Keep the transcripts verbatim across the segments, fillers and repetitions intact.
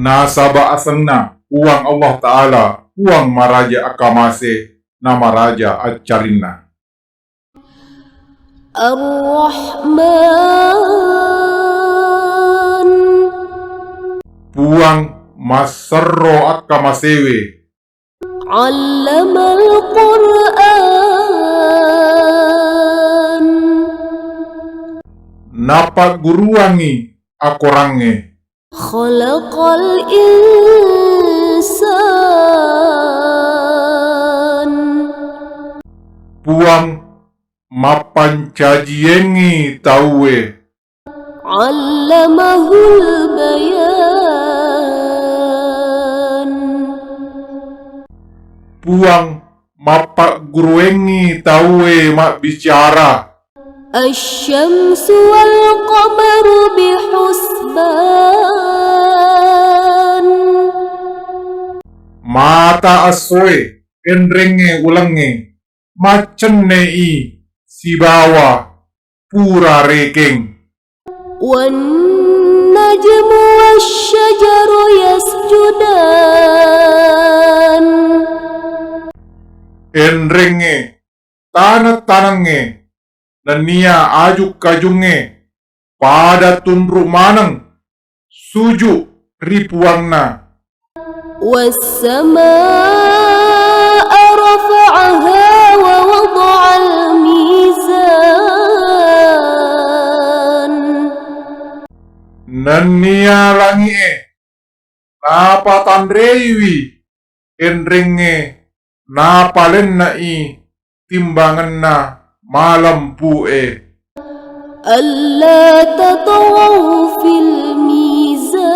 Nasaba asenna Puang Allah Ta'ala, Puang maraja akkamase, na maraja accarinna. Ar-Rahman. Puang masserro akkamasewe. Allamal Qur'an. Napagguruangngi akorangnge. Khalaqal insan. Puang mappancajiengngi tauwe. Allamahul bayan. Puang mappagguruengngi tauwe mabbicara. Asy-syamsu wal qamaru bihusban. Mata essoe, enrengnge ulengnge, maccenne'i sibawa pura rekeng. Wan najmu wasy-syajaru yasjudan. Enrengnge, taneng-tanengnge, nennia aju-kajungnge pada tunru maneng suju ri Puangna. Was-samaa'a rafa'aha wa wada'al mizan. Nennia langi'e napatanreiwi enrengnge, napalenne'i timbangenna malempu'e. Alla tataghaw fil mizan.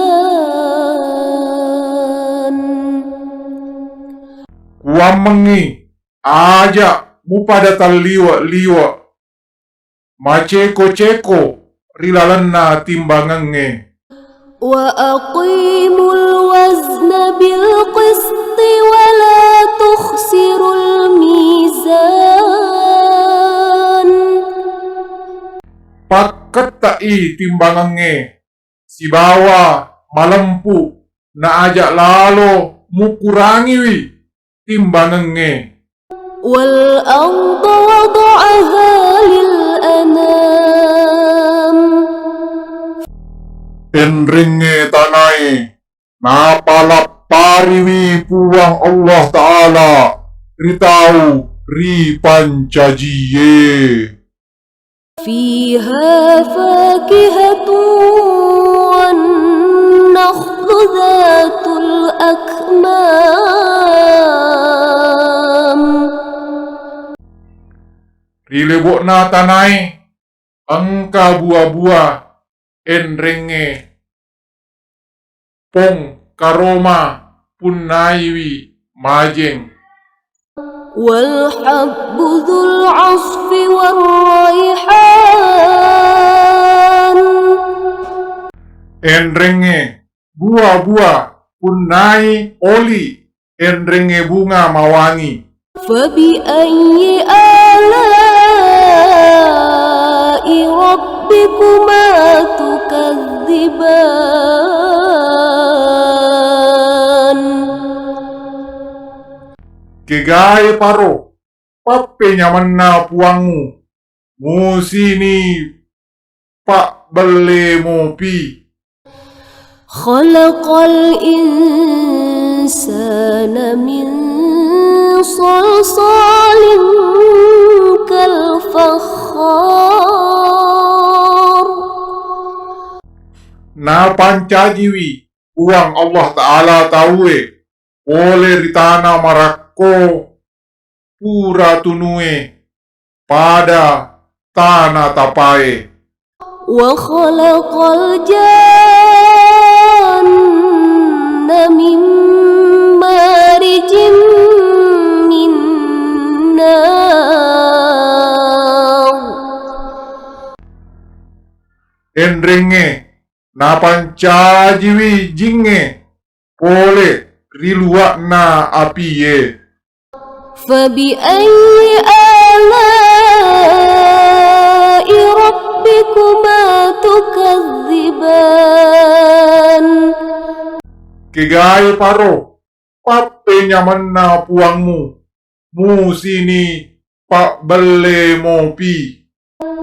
Kuammengngi aja mupada talliwe-liwe, maceko-ceko ri lalenna timbangengnge. Wa aqimul wazna bil qisti wa la tukhsirul mizan. Pakketta'i timbangengnge sibawa malempu, na aja lalo mukurangiwi timbangengnge. Wal arda wada'aha lil anam. Enrengnge tanae napalappariwi Puang Allah Ta'ala ri tau ripancajie. Fiha fakihatun wan nakhlu dzatul akmam. Ri lebo'na tanae engka bua-bua enrengnge pong karoma punnaiwi majeng. Wal habbu dzul 'asfi war raihan. Enrengnge bua-bua punnai oli, enrengnge bunga mawangi. Fabi ayyi ala'i rabbikuma tukadziban. Kegae paro pappenyamenna Puangmu, musini pabbelle mopi. Khalaqal insana min salsalin kal fakhar. Napancajiwi Puang Allah Ta'ala tauwe pole ri tana marakko pura tunue pada tana tapae. Wa khalaqal janna min marijim min nar. Enrengnge napancajiwi jingnge pole ri luwa'na apie. Fabi ayyi ala'i rabbikuma tukadziban. Kegae paro, pappenyamenna Puangmu, musini pabbelle mopi.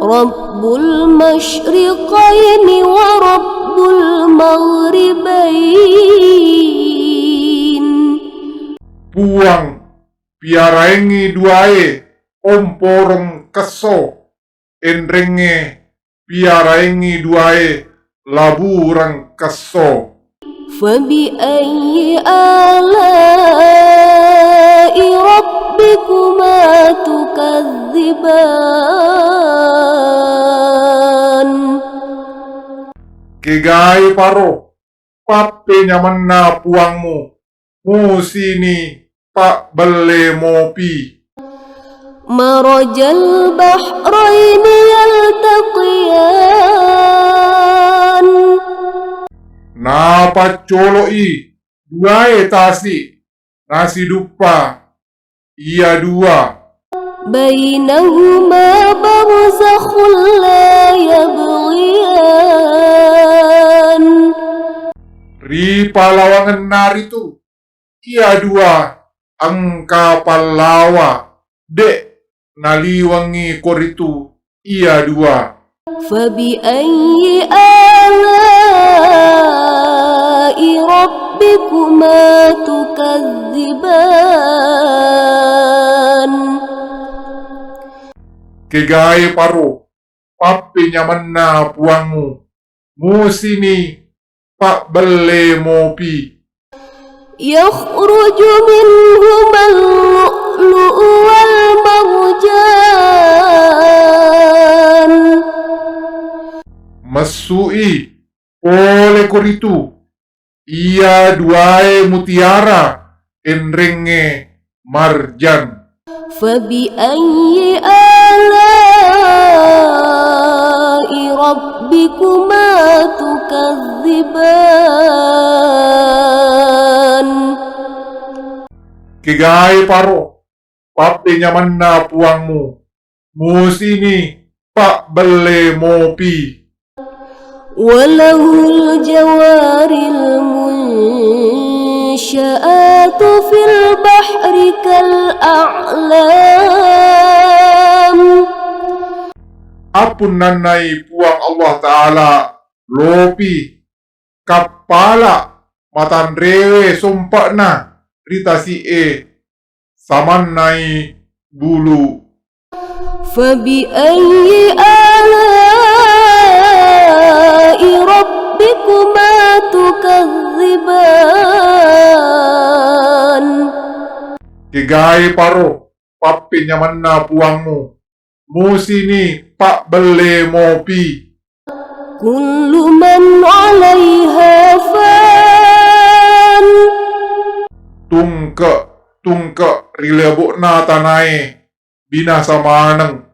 رب المشرقين ورب المغربين. Puang, piaraengngi duae omporong kesso, enrengnge piaraengngi duae labureng kesso. فبأي آلاء ربكما تكذبان. Kegae paro, pappenyamenna Puangmu, musini pabbelle mopi. مرج البحرين يلتقيان. Napaccoloi duae tasi nasiduppa iya dua. بينهما برزخ لا يبغيان. Ri palawangenna ritu iya dua engka pallawa, de' naliwengngi koritu iya dua. فبأي آلاء ربكما تكذبان. Kegae paro, pappenyamenna Puangmu, musini pabbelle mopi. يخرج منهما اللؤلؤ والمرجان. Messu'i pole koritu iya duae mutiara enrengnge marjan. فبأي آلاء ربكما تكذبان. Kegae paro, pappenyamenna Puangmu, musini pabbelle mopi. وله الجوار المنشآت في البحر كالأعلام. Appunnannai Puang Allah Ta'ala lopi kappala matanrewe sompe'na ri tasi'e samannai bulu. فبأي آلاء ربكما تكذبان. Kegae paro, pappenyamenna Puangmu, musini pabbelle mopi. كل من عليها فان. Tungke-tungke ri lebo'na tanae binasa maneng.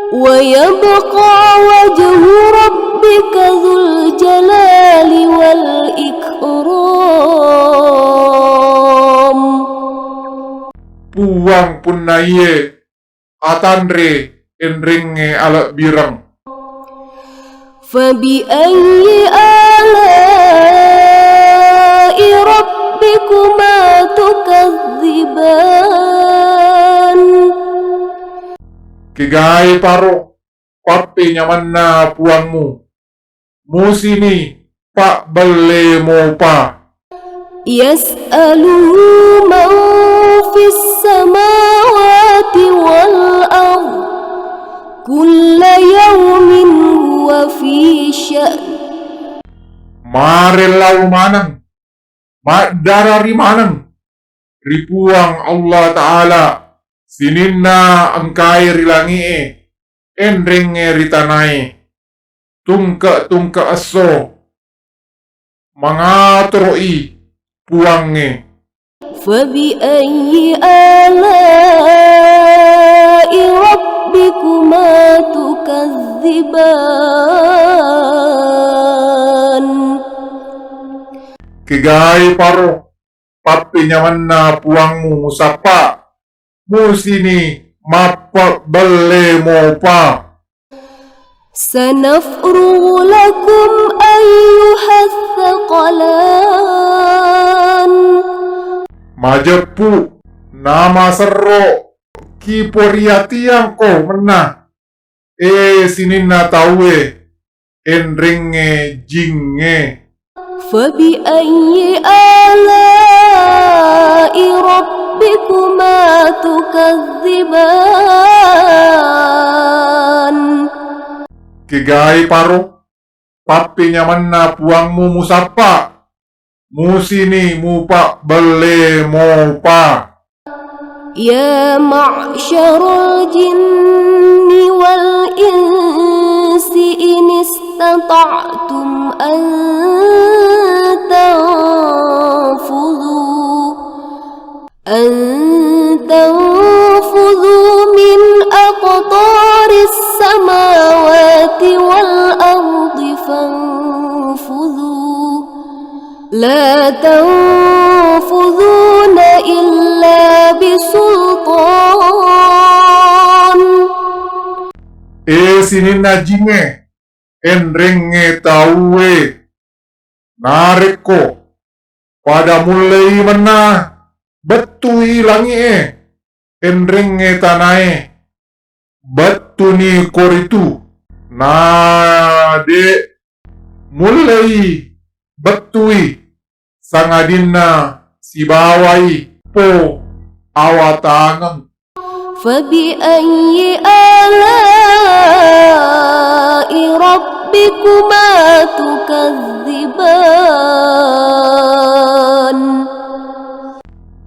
ويبقى وجه ربك ذو الجلال والإكرام. Puang punnaiye atanre enrengnge alebbireng. فبأي آلاء ربكما تكذبان. Kegae paro, pappenyamenna Puangmu, musini pabbelle mopa. يسأله من في السماوات والأرض كل يوم هو في شأن. Marellau maneng, maddarari maneng ri Puang Allah Ta'ala sininna engkae ri langi'e, enrengnge ri tanae, tungke-tungke esso mangatoro'i Puangnge. فبأي آلاء ربكما تكذبان. Kegae paro pappenyamenna Puangmu musappa, musini mappabbelle mopa. سنفرغ لكم أيها الثقلان. Majeppu, namaserro, kiporiatiangko mennang, e sininna tauwe, enrengnge jingnge. فبأي آلاء ربكما تكذبان؟ Kegae paro, pappenyamenna Puangmu musappa, musini mupabbelle mopa. يا معشر الجن والإنس إن استطعتم أن تنفذوا، أن تنفذوا من أقطار السماوات والأرض فانفذوا، لا تنفذون إلا بسلطان. E sininna jingnge, enrengnge tauwe, narekko pada mullei mennang, bettui langi'e, enrengnge tanae, bettuni koritu, na de' mullei bettui, sangadinna sibawai po awatangeng. فبأي آلاء ربكما تكذبان؟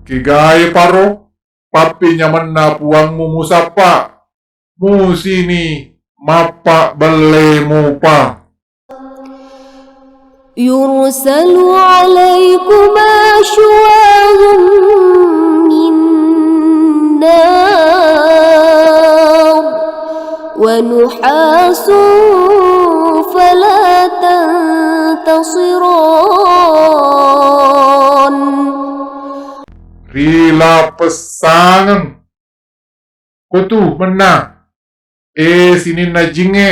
Kegae paro, pappenyamenna Puangmu musappa, musini mappabbelle mopa. يرسل عليكما شواظ من نار ونحاس فلا تنتصران. Rilapessangeng kotu mennang, e sininna jingnge,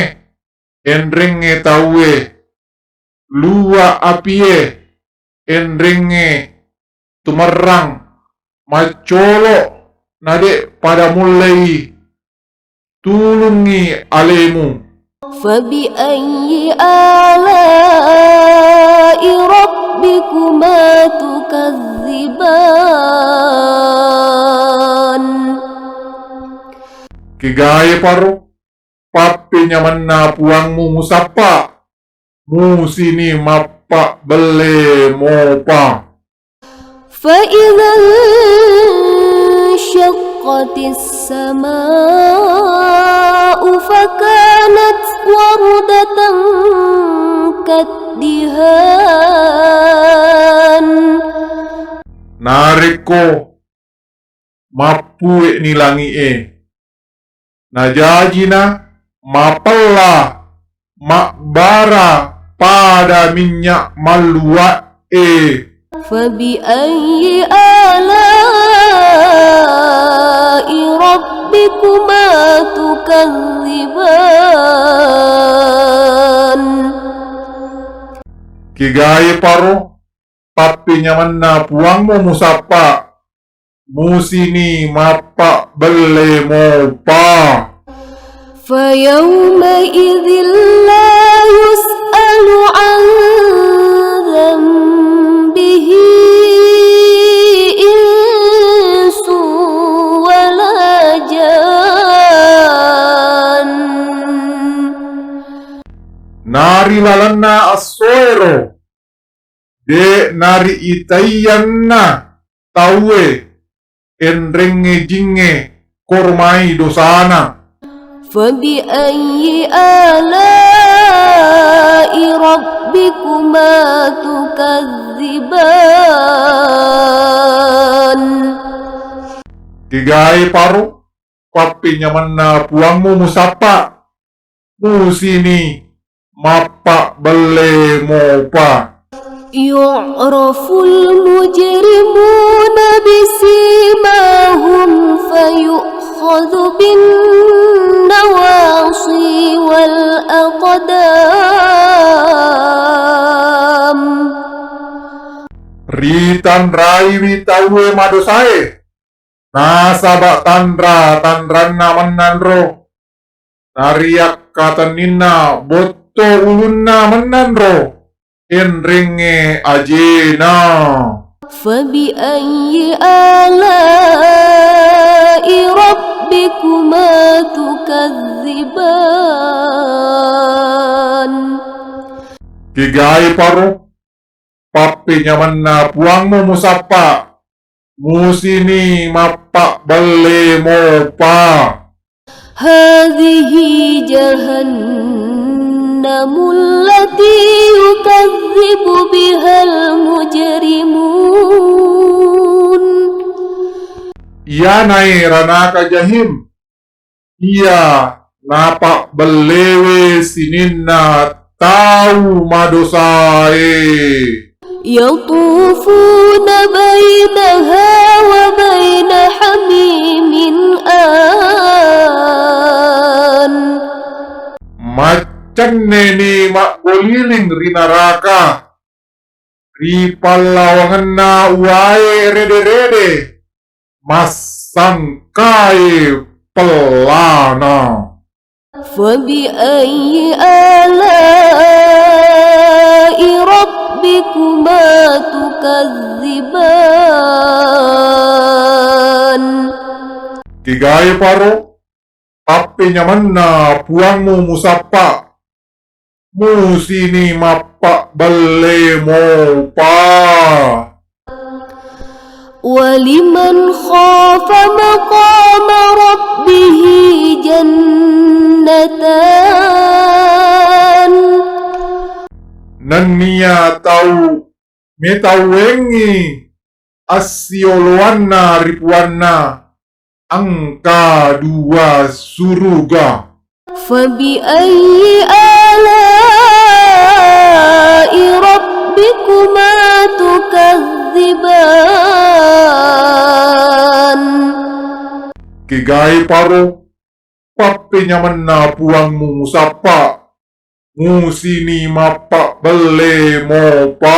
enrengnge tauwe, luwa' apie, enrengnge tumerrang, maccolo', na de' pada mullei tulungngi alemu. فبأي آلاء ربكما تكذبان؟ Kegae paro, pappenyamenna Puangmu musappa, musini mappabbelle mopa. فإذا انشقت السماء فكانت وردة كالدهان. Narekko mappue'ni langi'e, najajina mapella mabbara pada minnya' malluwa'e. فبأي آلاء ربكما تكذبان؟ Kegae paro, pappenyamenna Puangmu musappa, musini mappabbelle mopa. فيومئذ لا يسأل عن ذنبه إنس ولا جان. Na ri lalenna essoero, de' nariitaiyanna tauwe enrengnge jingnge koromai dosana. فبأي آلاء ربكما تكذبان؟ Kegae paro, pappenyamenna Puangmu musappa, musini mappabbelle mopa. يعرف المجرمون بسيماهم فيؤخذ بالنواصي والأقدام. Ritanraiwi tauwe madosae, nasaba tanra-tanranna mennanro, nariakkatenninna botto ulunna mennanro, enrengnge ajena. فبأي آلاء ربكما تكذبان؟ Kegae paro pappenyamenna Puangmu musappa, musini mappabbelle mopa. هذه جهنم التي يكذب بها المجرمون. Iyanae ranaka Jahim, iya napabbellewe sininna tau madosae. يطوفون بينها وبين حميم آن. Maccenneni mabboliling ri naraka, ri pallawangenna uwae rede-rede, massangkae pellana. فبأي آلاء ربكما تكذبان؟ Kegae paro pappenyamenna Puangmu musappa, musini mappabbelle mopa. ولمن خاف مقام ربه جنتان. Nennia tau metauengngi assioloanna ri Puanna, engka dua suruga. فبأي آلاء ربكما تكذبان؟ Kegae paro pappenyamenna Puangmu musappa, musini mappabbelle mopa.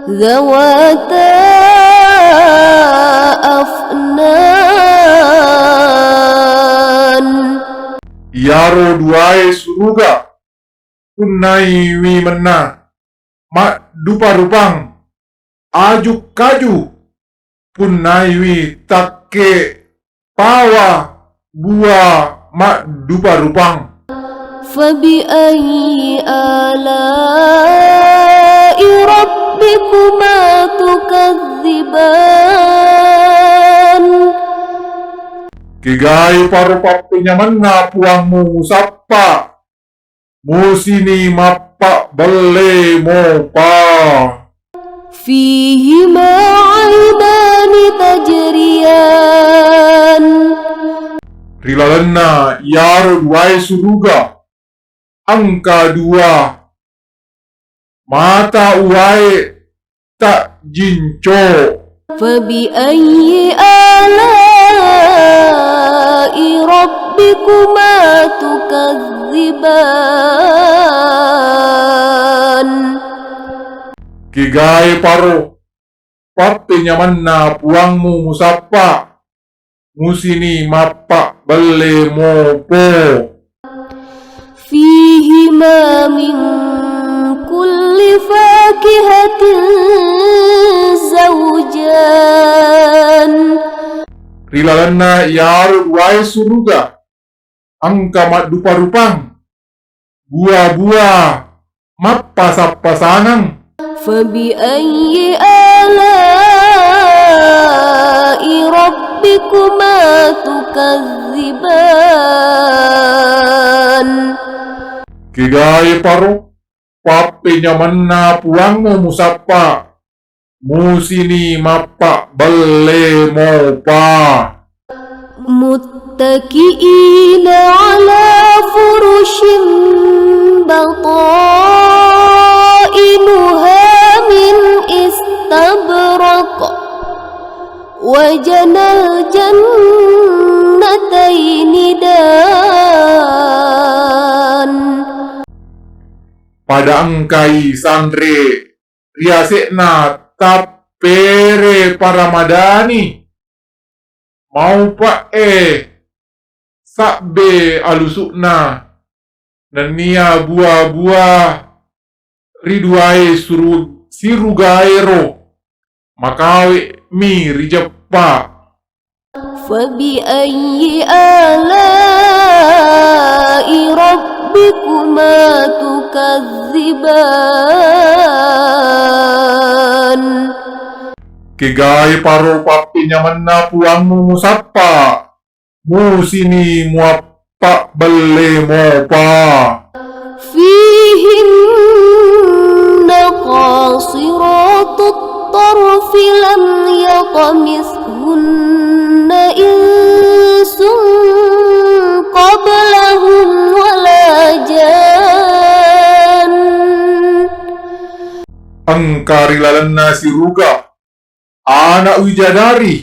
ذواتا أفنان. Iyaro duae suruga punnaiwi menna maddupa-rupang, aju-kaju punnaiwi takke pawa bua maddupa-rupang. فبأي آلاء ربكما تكذبان؟ Kegae paro pappenyamenna Puangmu musappa, musini mappabbelle mopa. فيهما عينان تجريان. Ri lalenna iyaro duae suruga engka dua mata uwae tajinco. فبأي آلاء ربكما تكذبان؟ Kegae paro pappenyamenna Puangmu musappa, musini mappabbelle mopo. فيهما من كل فاكهة زوجان. Ri lalenna iyaro duae suruga engka maddupa-rupang bua-bua mappasang-pasangeng. فبأي آلاء ربكما تكذبان؟ Kegae paro pappenyamenna Puangmu musappa, musini mappabbelle mopa. متكئين على فرش بطائنها من استبرق وجنى الجنتين دان. Pada engkai sanre ri ase'na tappere paramadani, maupe'e sabbe alusu'na, nennia bua-bua ri duae suru-, sirugaero makawe'mi rijeppa. فبأي آلاء ربكما تكذبان؟ Kegae paro pappenyamenna Puangmu musappa, musini muappabbelle mopa. فيهن قاصرات الطرف لم يطمثهن إنس قبلهم ولا جان. Engka ri lalenna siruga ana' wijadari,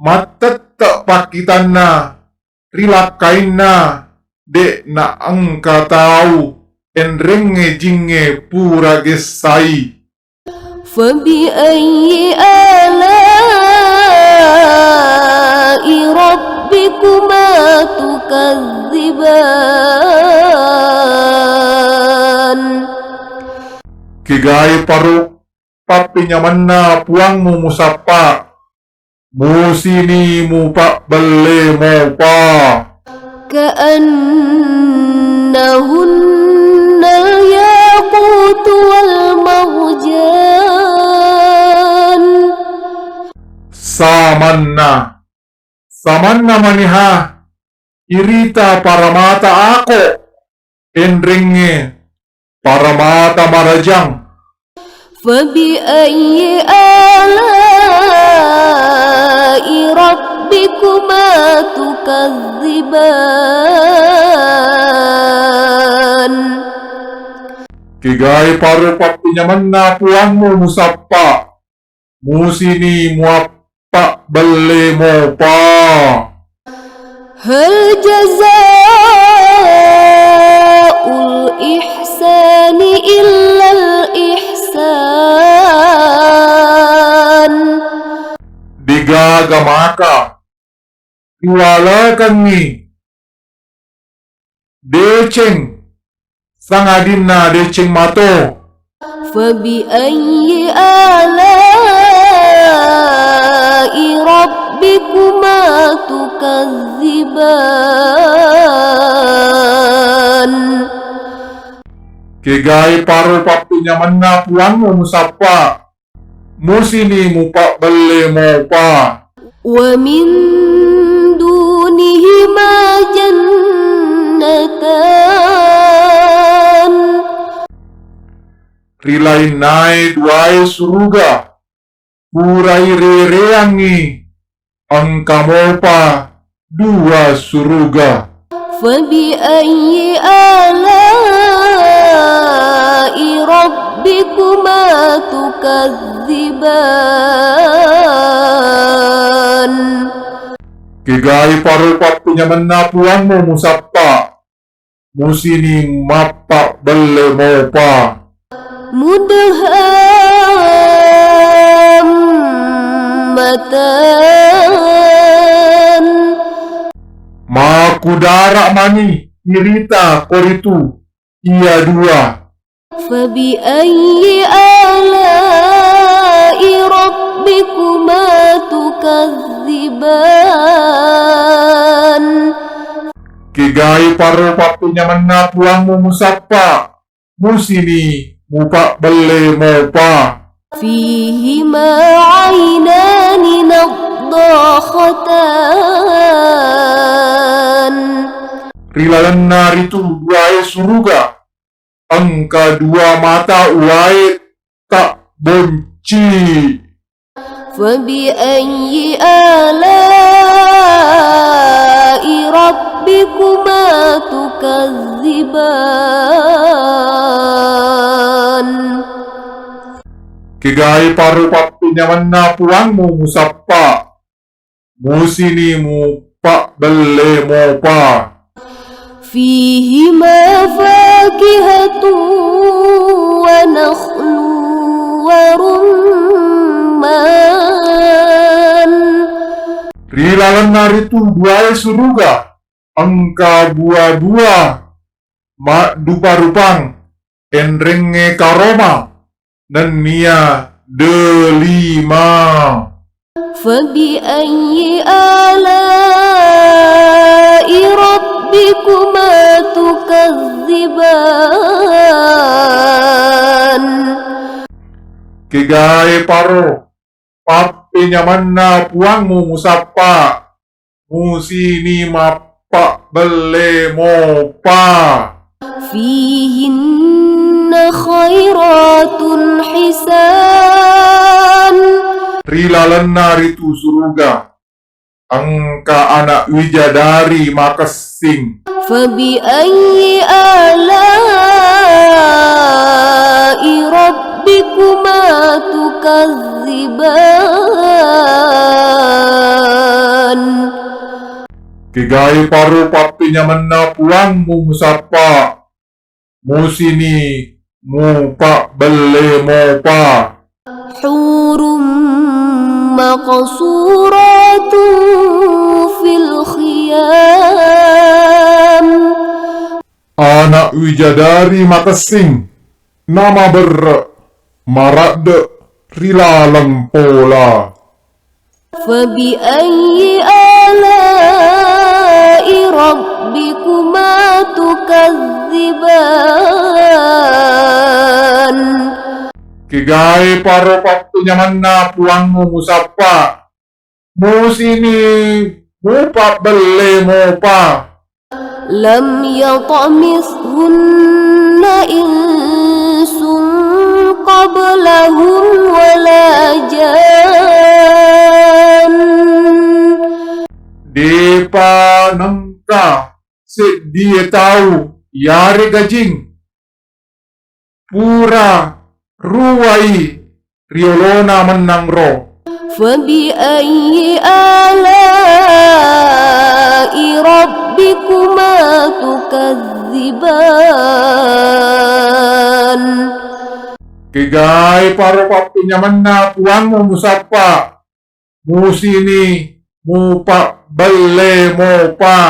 mattette' pakkitanna ri lakkainna, de' naengka tau enrengnge jingnge pura gessai. فبأي آلاء ربكما تكذبان؟ Kegae paro pappenyamenna Puangmu musappa, musini mupabbelle mopa. كأنهن الياقوت والمرجان. Samanna, samanna maniha irita paramata ako, enrengnge paramata marajang. فبأي آلاء ربكما تكذبان؟ Kegae paro pappenyamenna Puangmu musappa, musini muappabbelle mopa. هل جزاء الإحسان إلا الإحسان؟ Degaga maka riwalekengngi deceng sangadinna deceng mato. فبأي آلاء ربكما تكذبان؟ Kegae paro pappenyamenna Puangmu musappa, musini mupabbelle mopa. ومن دونهما جنتان. Ri lainnae duae suruga, pura irereangngi, engka mopa dua suruga. فبأي آلاء ربكما تكذبان؟ Kegae paro pappenyamenna Puangmu musappa, musini mappabbelle mopa. مدهامتان. Makkudara mani irita koritu iya dua. فبأي آلاء ربكما تكذبان؟ Kegae paro pappenyamenna Puangmu musappa, musini mupabbelle mopa. فيهما عينان نضاختان. Ri lalenna ritu duae suruga, engka dua mata uwae tabbonci. فبأي آلاء ربكما تكذبان؟ Kegae paro pappenyamenna Puangmu musappa, musini mupabbelle mopa. فيهما فاكهة ونخل ورمان. Ri lalenna ritu duae suruga engka bua-bua maddupa-rupang, enrengnge karoma, nennia delima. فبأي آلاء ربكما تكذبان؟ Kegae paro pappenyamenna Puangmu musappa, musini mappabbelle mopa. فيهن خيرات حسان. Ri lalenna ritu suruga engka ana' wijadari makessing. فبأي آلاء ربكما تكذبان؟ Kegae paro pappenyamenna Puangmu musappa, musini mupabbelle mopa. حور مقصورات في الخيام. Ana' wijadari makessing, namaberre', maradde' ri laleng pola. فبأي آلاء ربكما تكذبان؟ Kegae paro pappenyamenna Puangmu musappa, musini mupabbelle mopa. لم يطمثهن إنس قبلهم ولا جان. De'pa nengka seddie tau yarega jing pura ruwai ri olona mennang ro. فبأي آلاء ربكما تكذبان؟ Kegae paro pappenyamenna Puangmu musappa, musini mupabbelle mopa.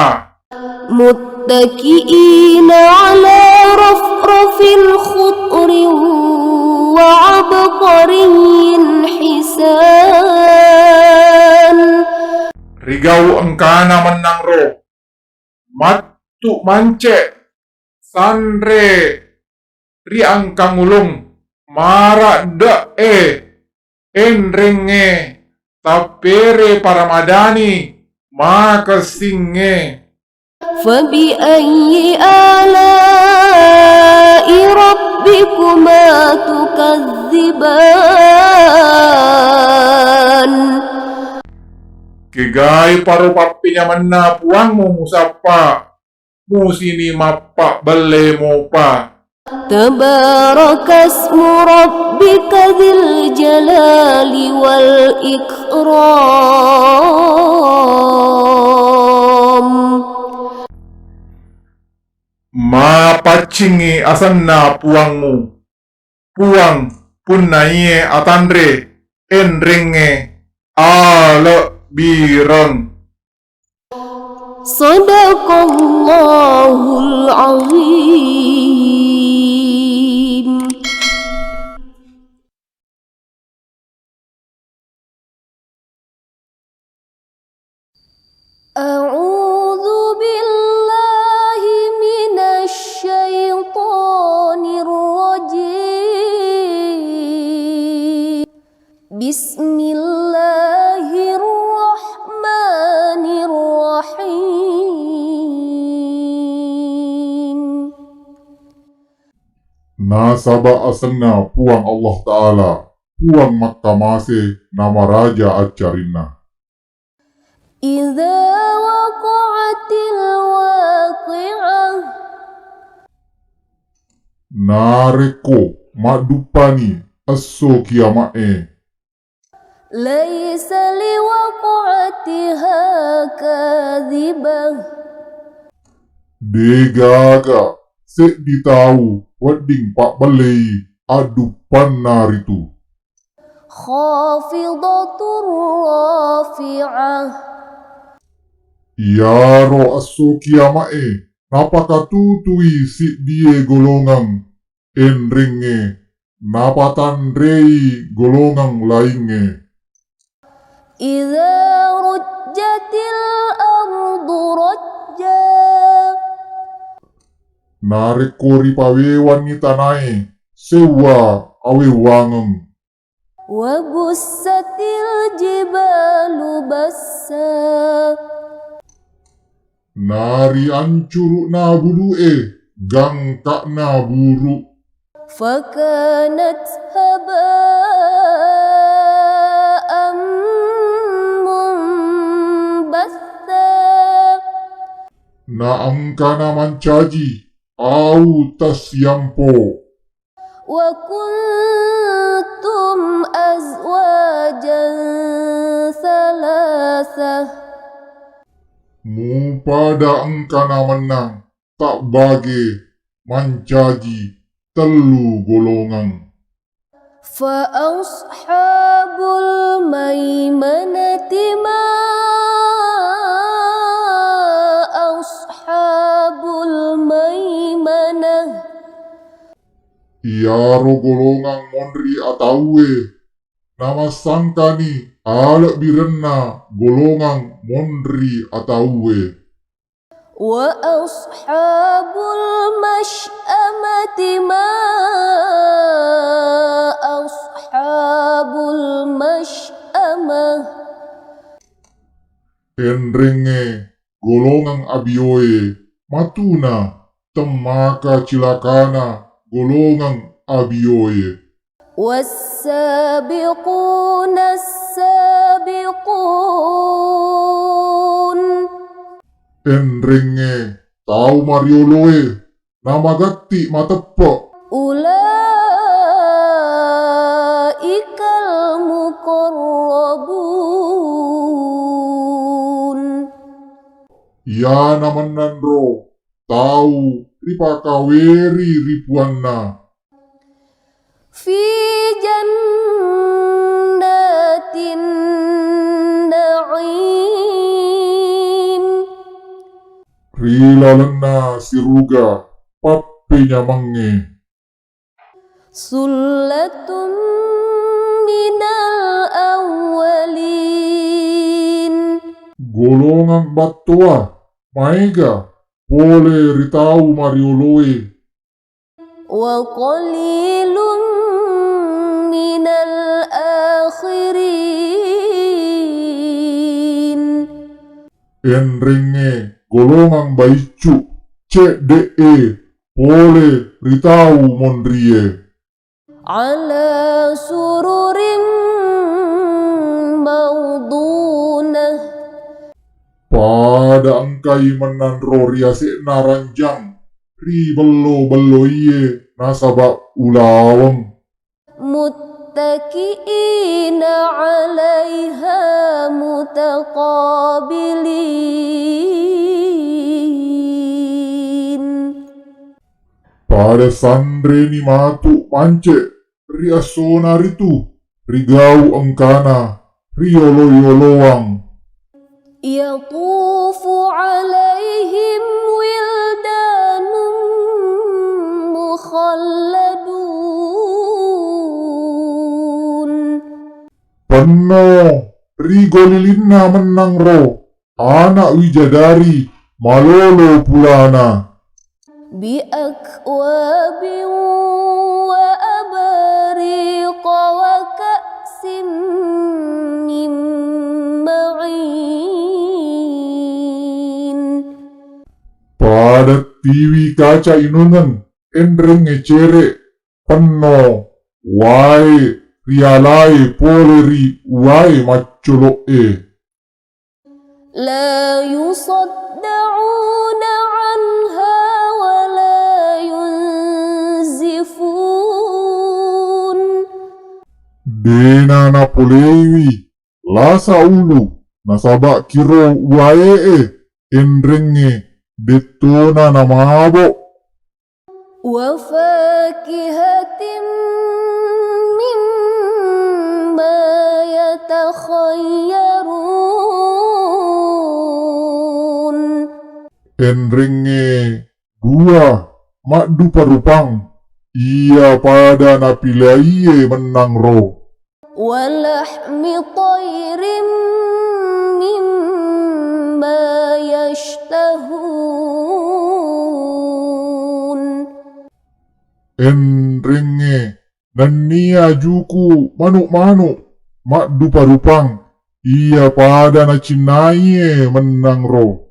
متكئين على رفرف خضر وعبقري حسان. Rigau engkana mennang ro, mattu mance, sanre ri angkang ulung, maradde'e, enrengnge, tappere paramadani, makessingnge. فبأي آلاء ربكما تكذبان؟ Kegae paro pappenyamenna Puangmu musappa, musini mappabbelle mopa. تبارك اسم ربك ذي الجلال والإكرام. Mapaccingngi asenna Puangmu, Puang punnaié atanré, enrengngé alebbireng. صدق الله العظيم. أعوذ بالله من الشيطان الرجيم. بسم الله الرحمن الرحيم. Nasaba asenna Puang Allah Ta'ala, Puang makkamase namaraja accarinna. إذا وقعت الواقعة. Narekko madduppani esso kiama'e. ليس لوقعتها كاذبة. Degaga seddi tau wedding pabbellei adduppanna ritu. خافضة رافعة. Iyaro esso kiama'e napakatutui siddie golongeng, enrengnge napatanrei golongeng laingnge. إذا رجت الأرض رجا. Narekko ripawewanni tanae sewwa awewwangeng. وبست الجبال بسا. Nariancuru'na bulu'e gangka'na buru'. فكانت هباء منبثا. Naengkana mancaji au tassiampo. وكنتم أزواجا ثلاثة. Mupada engkana mennang tabbage mancaji tellu golongeng. فأصحاب الميمنة ما أصحاب الميمنة. Iyaro golongeng monri atauwe namassangkani alebbirenna golongeng monri atauwe. وأصحاب المشأمة ما أصحاب المشأمة. Enrengnge golongeng abioe matuna temmaka cilakana golongeng abioe. والسابقون السابقون. Enrengnge tau marioloe namagatti mateppe'. أولئك المقربون. Iyana mennanro tau ripakaweri ri puanna. في جنات النعيم. Ri lalenna siruga pappenyamengnge. ثلة من الأولين. Golongeng battoa maega pole ri tau marioloe. وقليل من الآخرين. Enrengnge golongeng baiccu cedde'e pole ri tau monrie. على سرر موضونة. Pada engkai mennanro ri ase'na ranjang ri bello-belloie nasaba ulaweng. متكئين عليها متقابلين. Pada sanreni matu mance ri essona ritu rigau engkana riolo-yoloang. يطوف عليهم ولدان مخلدون. Penno ri golilinna mennanro ana' wijadari malolo pulana. بأكواب وأباريق وكأس من معين. Pada tiwi kaca inungeng enrengnge cere' penno wae rialae pole ri wae maccolo'e. لا يصدعون عنها ولا ينزفون. Dena napoleiwi lasa ulu nasaba kiro wae'e enrengnge dettona namabo. وفاكهة مما يتخيرون. Enrengnge dua maddupa-rupang iya pada napilaiye mennang ro. ولحم طير مما يشتهون. Enrengnge nennia juku manuk-manuk maddupa-rupang iya pada nacinnaiye mennang ro.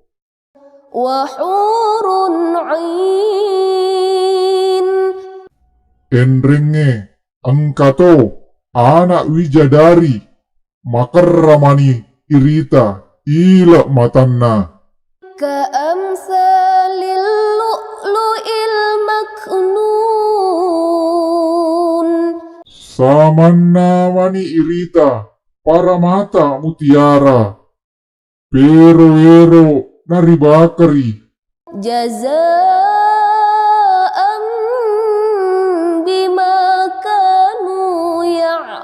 وحور عين. Enrengnge engkato anak wijadari makerra mani irita ile matanna. كأمثال اللؤلؤ المكنون. Samanna mani irita paramata mutiara, pero-ero naribakari. جزاء بما كانوا يعملون.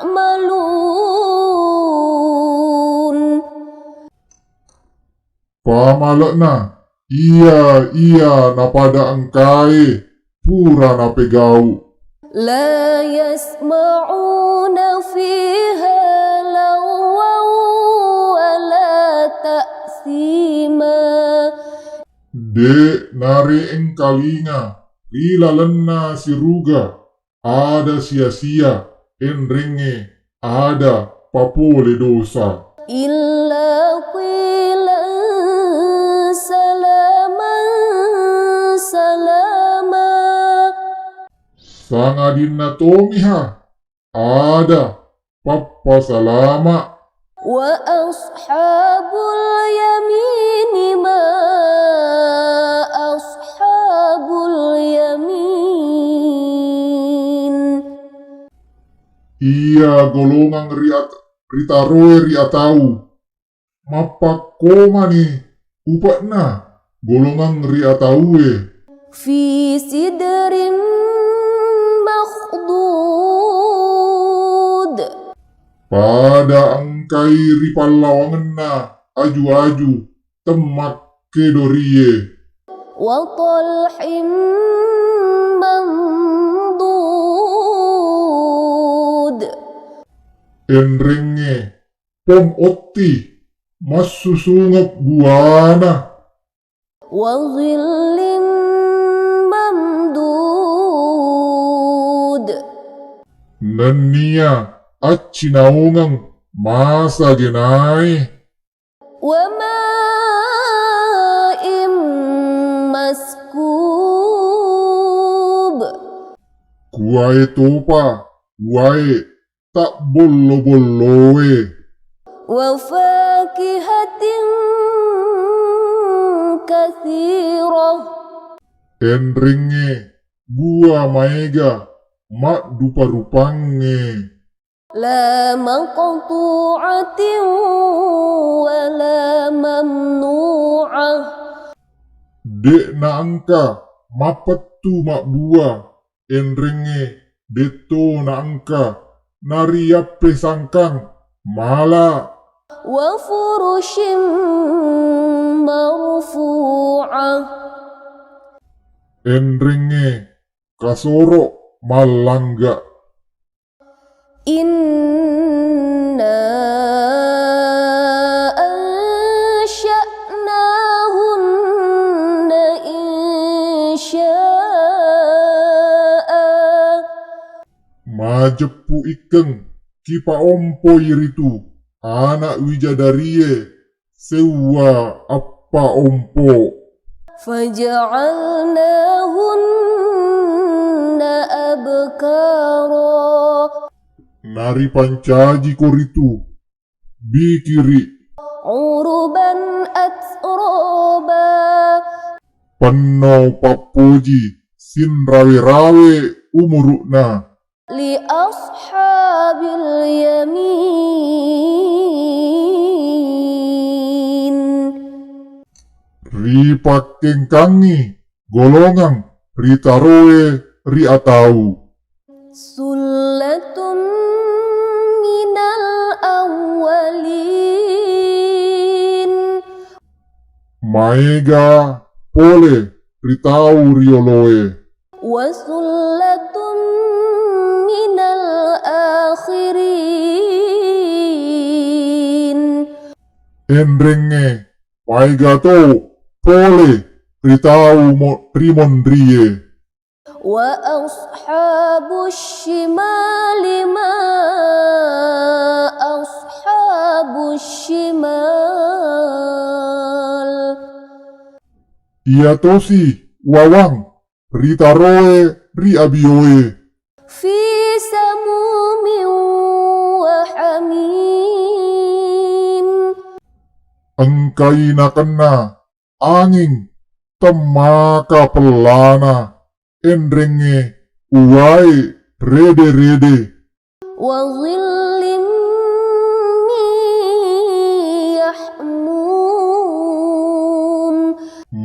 Pamale'na iya-iya napada engkae pura napegau. لا يسمعون فيها لغوا ولا تأثيما. De' nare'engkalinga ri lalenna siruga ada sia-sia, enrengnge ada papole dosa. إلا قيلا سلاما سلاما. Sangadinna tomiha ada pappasalama. وأصحاب اليمين ما أصحاب اليمين. Iya golongang ri at-, ritaroe ri atau, mappakkomani upe'na golongang ri atauwe. في سدر مخضود. Pada engkai ri pallawangenna aju-aju temmakkedorie. وطلح منضود. Enrengnge pong otti massusungeng buana. وظل ممدود. Nennia accinaungeng masagenae. وماء مسكوب. Kuwae topa, wae tabbollo-bolloe. وفاكهة كثيرة. Enrengnge bua maega maddupa-rupangnge. لا مقطوعة ولا ممنوعة. De'na engka mapettu mabbua, enrengnge detto naengka nariyappesangkang mala. وفرش مرفوعة. Enrengnge kasoro mallangga. إنا أنشأناهن إنشاء. Majeppu ikkeng kipaompoi ritu ana' wijadarie seuwa appaompo. فجعلناهن أبكارا. Naripancajiko ritu bikiri. عربا أترابا. Penno pappoji sinrawe-rawe umuru'na. لأصحاب اليمين. Ripakkengkangngi golongang ritaroe ri atau. ثلة من الأولين. Maega pole ri tau rioloé. وثلة من الآخرين. Enrengngé, maéga to pole ri tau mo-, rimonrié. وأصحاب الشمال ما أصحاب الشمال. Iya tosi wawang ritaroé ri abioé. في سموم وحميم. Engkai nakenna anging temmaka pellana, enrengngé uwaé rédé-rédé. وظل من يحموم.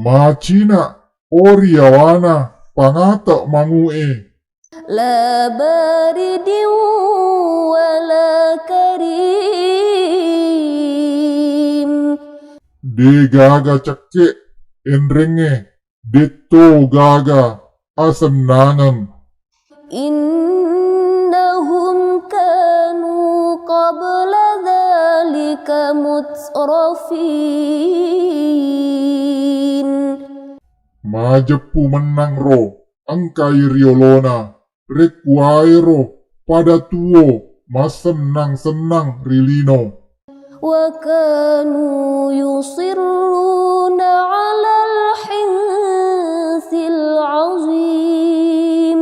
Macina ori yawana pangata mangu'é. لا بارد ولا كريم. Dé'gaga cekke', enrengngé dé'to gaga asennangeng. إنهم كانوا قبل ذلك مترفين. Majeppu mennang ro engkai riolona, rékkuwaéro pada tuwo massennang-sennang ri lino. وكانوا يصرون على الحنث العظيم.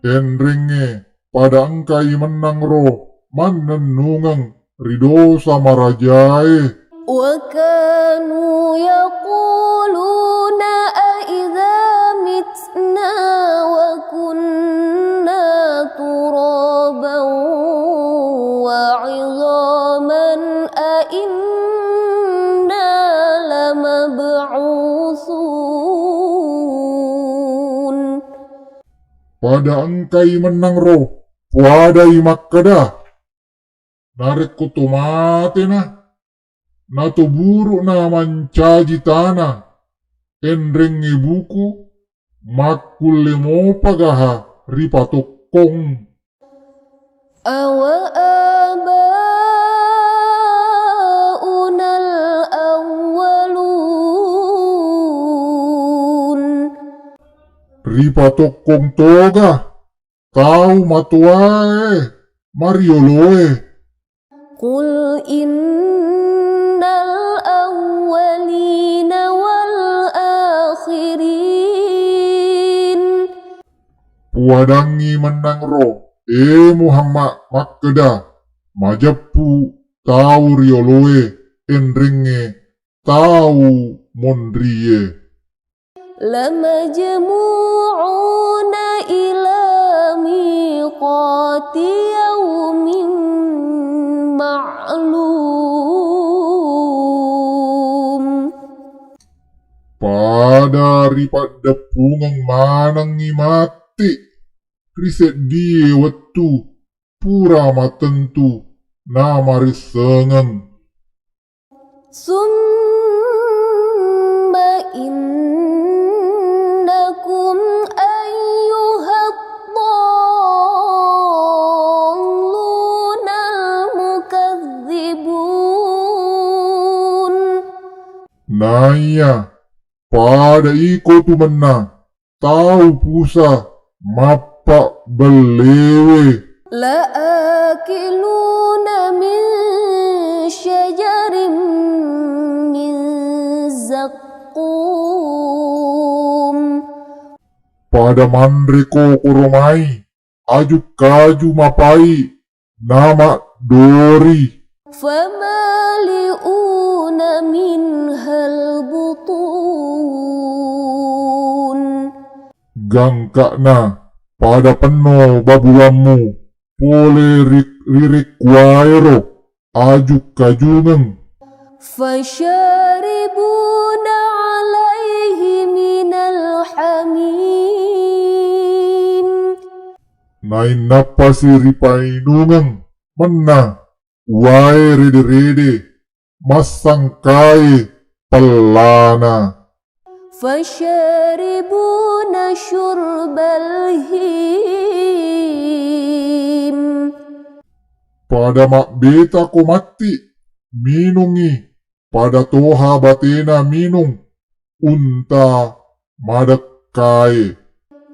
Enrengngé pada engkai mennang ro mannennungeng ri dosa marajaé. وكانوا يقولون أإذا متنا وكنا ترابا وعظاما أإنا لمبعوثون. Pada engkai mennang ro, puadai makkeda, narékko to maténa, nato buru'na mancaji tana, enrengngé buku, makkullé mopa gaha ripatokkong. أوآباؤنا الأولون. Ripatokkong toga tau matowaé marioloé. قل إن الأولين والآخرين. Puadangngi mennang ro, é Muhammad, makkeda, majeppu tau rioloé, enrengngé tau monrié. لمجموعون إلى ميقات يوم معلوم. Pada ripaddeppungeng manengngi matti ri séddié wettu pura mattentu namarissengeng. ثم إنكم أيها الضالون المكذبون. Naiya pada iko tu mennang tau pusa mappabelléwé. لآكلون من شجر من زقوم. Pada manréko koro mai aju-kaju mapai namaddori. فمالئون منها البطون. Gangka'na pada penno babuwammu polé ri, ri rékkuwaéro aju-kajungeng. فشاربون عليه من الحميم. Nainnappasi ripainungeng mennang uwaé rédé-rédé massangkaé pellana. فشاربون شرب الهيم. Pada mabbetako matti minungngi pada toha batena minung unta madekkae.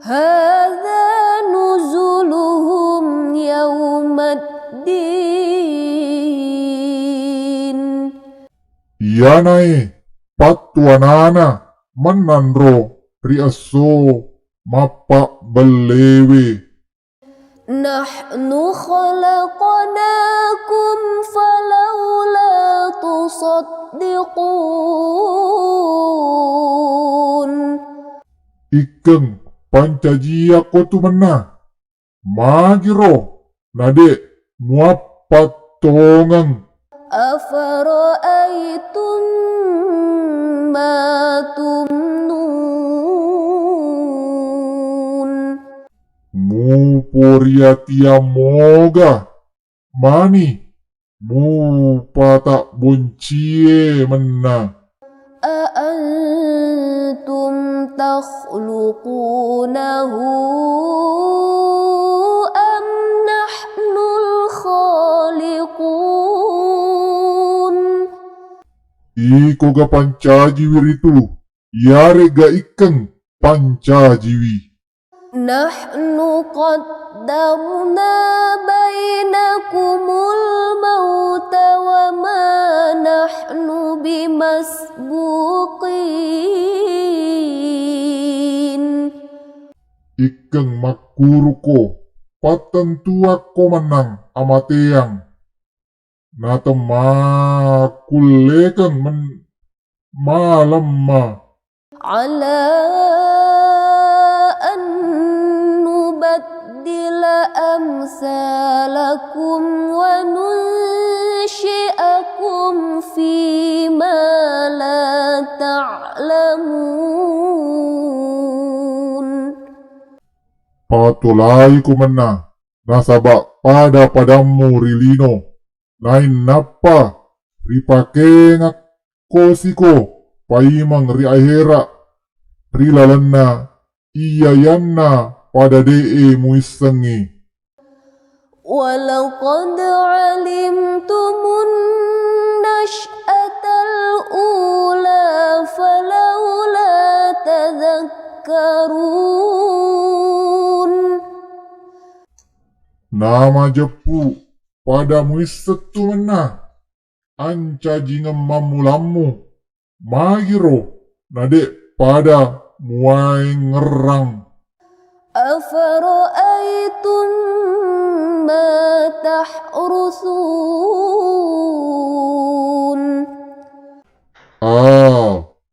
هذا نزلهم يوم الدين. Iyanae pattuanana mennanro ri esso mappabbellewe. نحن خلقناكم فلولا تصدقون. Ikkeng pancajiyakko tu mennang, magiro nade muappattongeng. أفرأيتم ما تمنون. Muporiatiammoga mani mupatabboncie mennang. أأنتم تخلقونه أم نحن الخالقون. Ikoga pancajiwi ritu, iyare'ga ikkeng pancajiwi. نحن قدرنا بينكم الموت وما نحن بمسبوقين. Ikkeng makkuruko, pattentuakko mennang amateang. Natemmakkullekeng men-, malemma. على أن نبدل أمثالكم وننشئكم فيما لا تعلمون. Patolaiko mennang, nasaba pada-padammu ri lino, nainappa ripakengakkosiko paimeng ri ahera, ri lalenna iyayanna pada de'e muissengngi. ولقد علمتم النشأة الأولى فلولا تذكرون. Namajeppu pada muissettu mennang ancajingeng mammulammu, magiro nade pada muwaengngerrang. أفرأيتم ما تحرثون. A,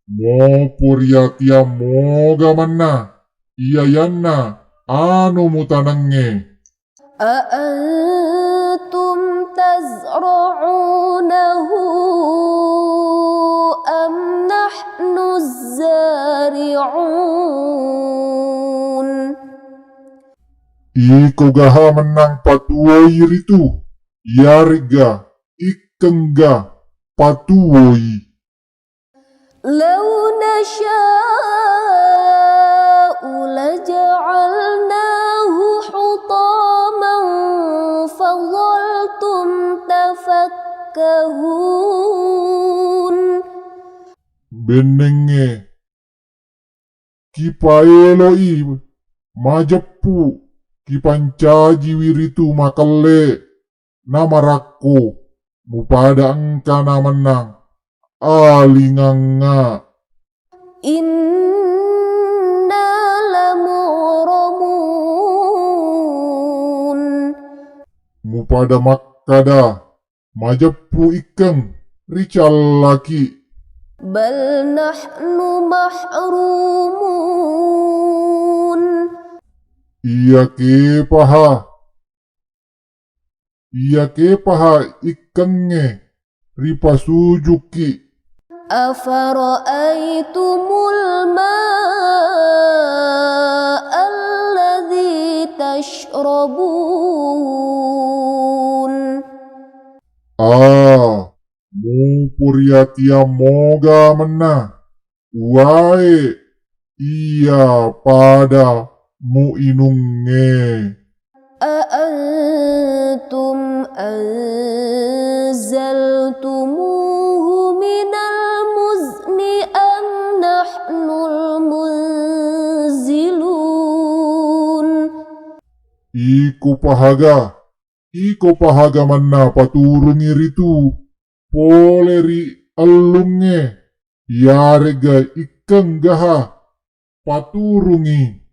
moporiatiammoga mennang iyayanna anu mutanengnge. أأنتم تزرعونه أم نحن الزارعون. Ikogaha mennang patuwoi ritu, iyaregga ikkengga patuwoi. لو نشاء لجعلناه حطاما فظلتم تفكهون. Bennengnge kipaeloi majeppu kipancajiwi ritu makelle namarakko, mupada engkana mennang alingangnga. إنا لمغرمون. Mupada makkada, majeppu ikkeng ricallaki. بل نحن محرومون. Iyakepaha, iyakepaha ikkengnge ripasujukki. أفرأيتم الماء الذي تشربون. A, muporiatiammoga mennang uwae iya pada muinungnge. أأنتم أنزلتموه من المزن أم نحن المنزلون. Iko pahaga, iko pahaga manna paturungi ritu pole ri ellungnge, iyaregga ikkenggaha paturungi.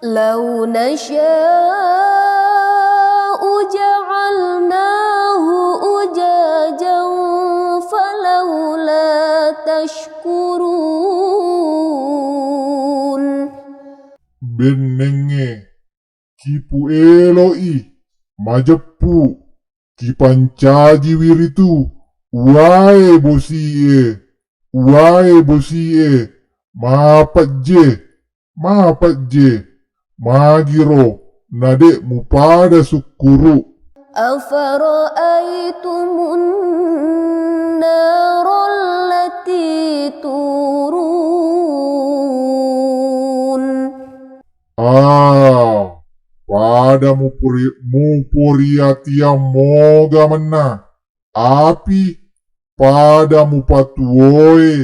لو نشاء جعلناه أجاجا فلولا تشكرون. Bennengnge, kipuelo'i majeppu, kipancajiwi ritu, uwae bosi'e, uwae bosi'e, mapejje, mapejje, magiro nade mupada sukkuru. أفرأيتم النار التي تورون. Ah, pada mupuri-, mupuriatiang moga menna api pada mupatuwoe.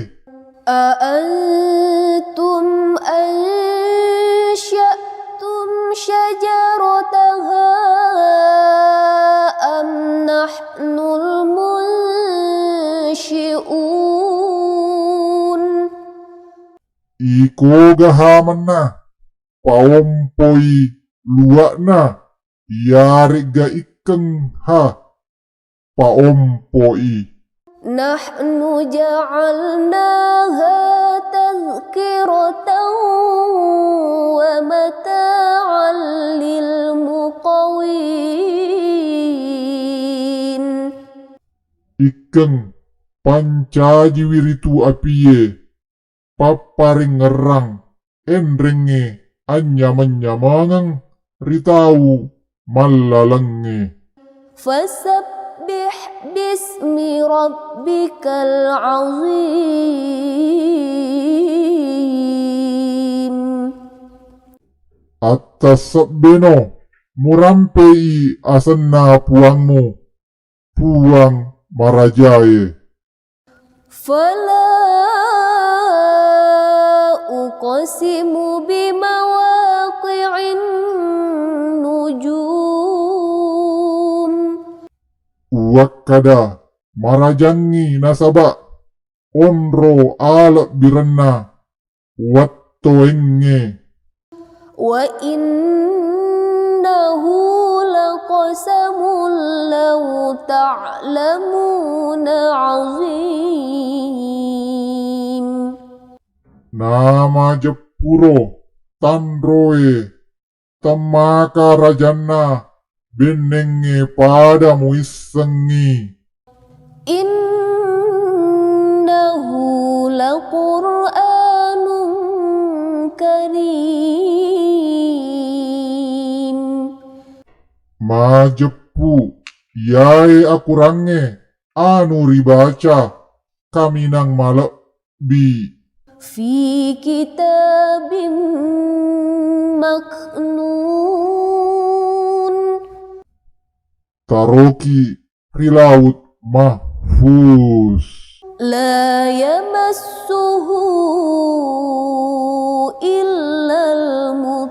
أأنتم أنشأتم شجرتها أم نحن المنشئون. Ikogaha menna paompoi luwa'na, iyaregga ikkengha paompoi. نحن جعلناها تذكرة ومتاعا للمقوين. Ikkeng pancajiwi ritu apie, papparengngerang enrengnge anynyameng-nyamengeng ri tau mallalengnge. فسبح باسم ربك العظيم. Attassebbeno, murampei asenna Puangmu, Puang marajae. فلا أقسم بمواقع النجوم. Uwakkada marajangngi nasaba onro alebbirenna wettoengnge. وإنه لقسم لو تعلمون عظيم. Namajeppuro tanroe temmaka rajanna bennengnge pada muissengngi. إنه لقرآن كريم. Majeppu, iyae akurangnge anu ribaca kaminang malebbi. في كتاب مكنون. Taroki ri Laut Mahfuz. لا يمسه إلا المطهرون.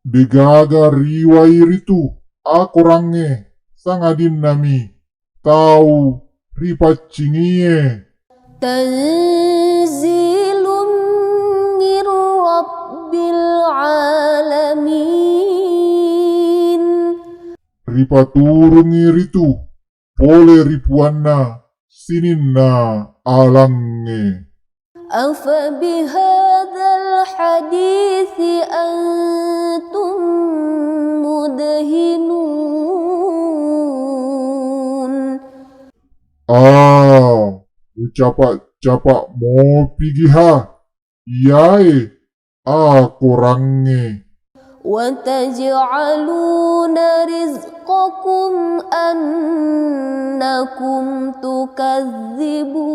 Degaga riwai ritu akorangnge, sangadinna mi tau ripaccingie. تنزيل من رب العالمين. Ripaturungi ritu pole ri Puanna sininna alangnge. أفبهذا الحديث أنتم مدهنون. Ah, ucapa-capa mopigiha iyae akorangnge. وتجعلون رزقكم أنكم تكذبون.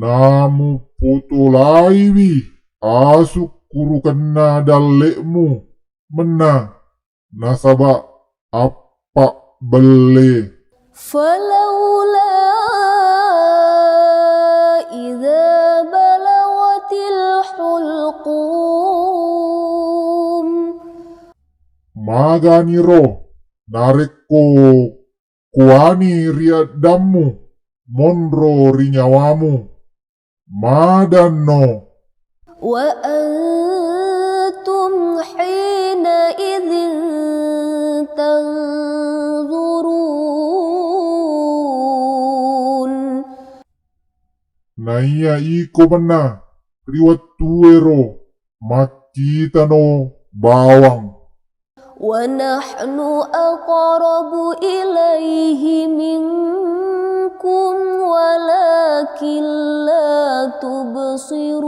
Namupotolaiwi asukkurukenna dalle'mu mennang nasaba appabbelle. فلولا إذا بلغت الحلقوم. Maganiro narekko kuani ri addammu monro ri nyawamu. Madanno. وأنتم حينئذ تنظرون. Naiya iko mennang ri wettuero makkitano bawang. ونحن أقرب إليه منكم ولكن لا تبصرون.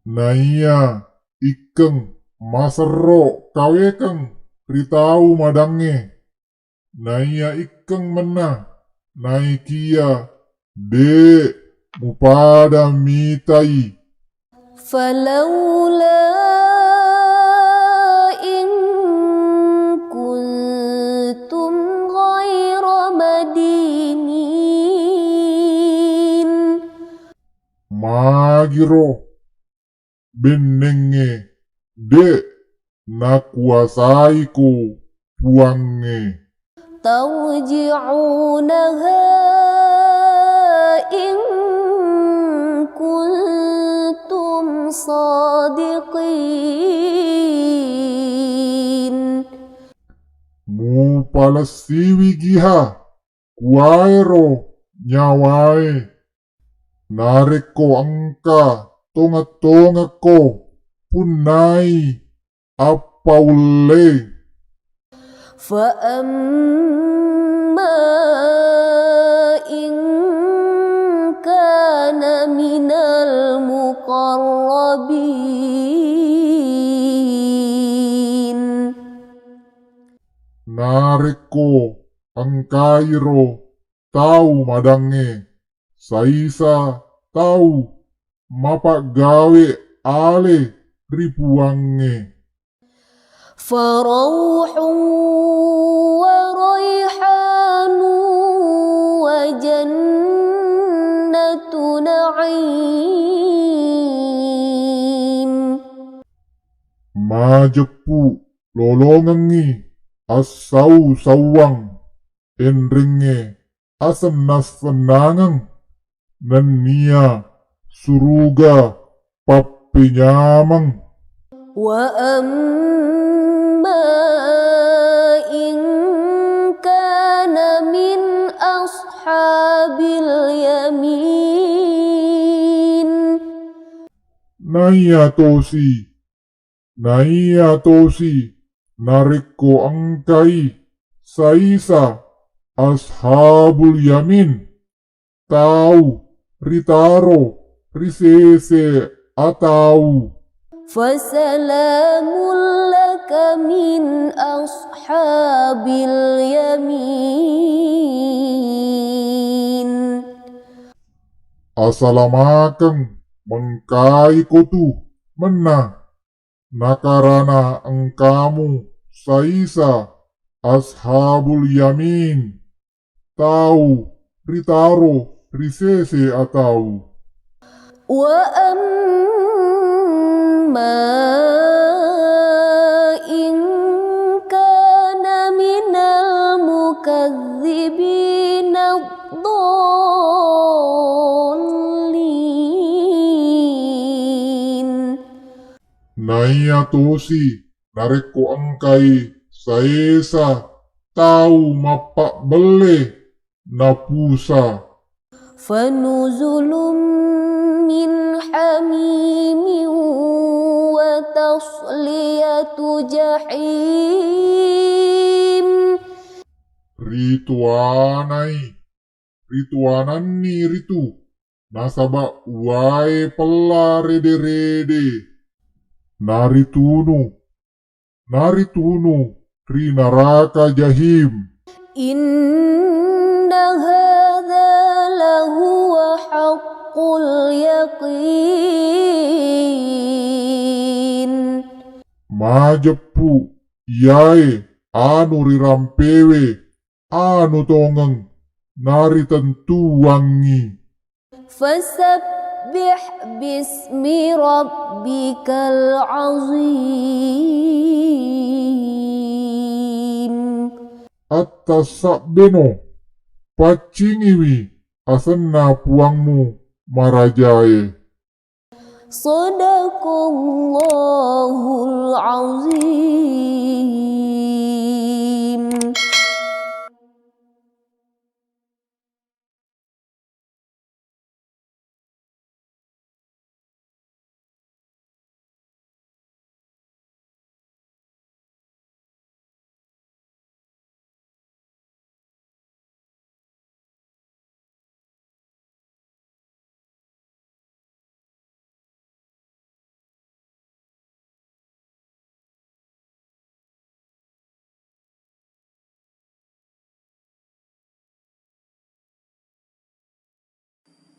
Naiya ikkeng maserro kawekeng ri tau madangnge. Naiya ikkeng mennang, naikiya de' mupada mitai. فلولا إن كنتم غير مدينين. Magiro bennengnge de' nakuasaiko Puangnge. ترجعونها إن كنتم صادقين. Mupalessiwi giha kuwaéro nyawaé, narékko engka tongeng-tongekko punnai appaullé. فأما إن كان من المقربين. Narékko engkairo tau madangngé, saisa tau mapaggawé alé ri Puwangnge. فروح وريحان وجنة نعيم. Majeppu lolongengngi assau-sauwang enrengngé asennang-sennangeng nenniya suruga pappenyameng. وأما إن كان من أصحاب اليمين. Naiya tosi Naiya tosi narékko engkai saisa Ashabul Yamin, tau ritaro ri sésé atau. فسلام لك من أصحاب اليمين. Asalamakeng mengkaiko tu mennang nakarana engkamu saisa Ashabul Yamin, tau ritaro ri sésé atau. وأما إن كان من المكذبين الضالين. Naiya tosi narékko engkai saésa tau mappabbellé napusa. فنزل من حميم وتصلية جحيم. Rituanai rituananni ritu, nasaba uwae pella rede-rede. Naritunu, naritunu ri naraka jahim. إن هذا لهو حق اليقين. Majeppu, iyae anu rirampewe anu tongeng naritentuangngi. فسبح باسم ربك العظيم. Attasabbeno, paccingiwi asenna Puangmu marajae. صدق الله العظيم.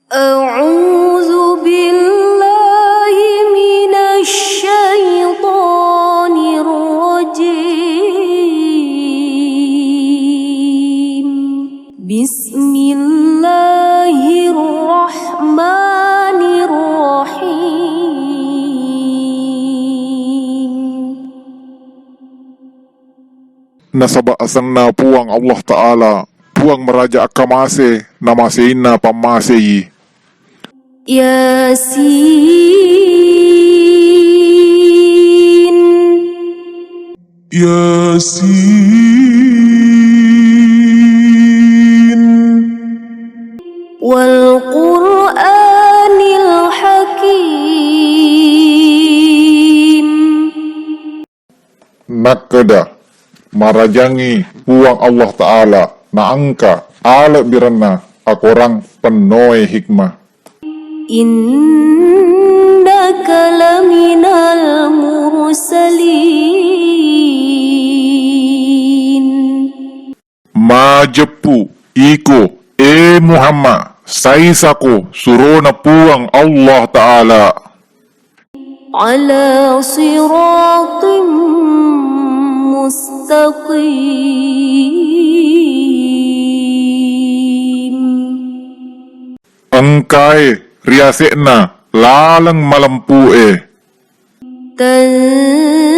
أعوذ بالله من الشيطان الرجيم. بسم الله الرحمن الرحيم. Nasaba asenna Puang Allah Ta'ala, Puang maraja akkamase, namaseinna pammasei. Yasin. Yasin. Wal Qur'anil Hakim. Nakkeda, marajangngi Puang Allah Ta'ala, naengka alebbirenna akorang pennoe hikmah. Innaka laminal mursalin. Majeppu iko, e Muhammad, saisako surona Puang Allah Ta'ala. Ala siratim mustaqim. Engkae riase'na laleng malempu'e. Tanzilal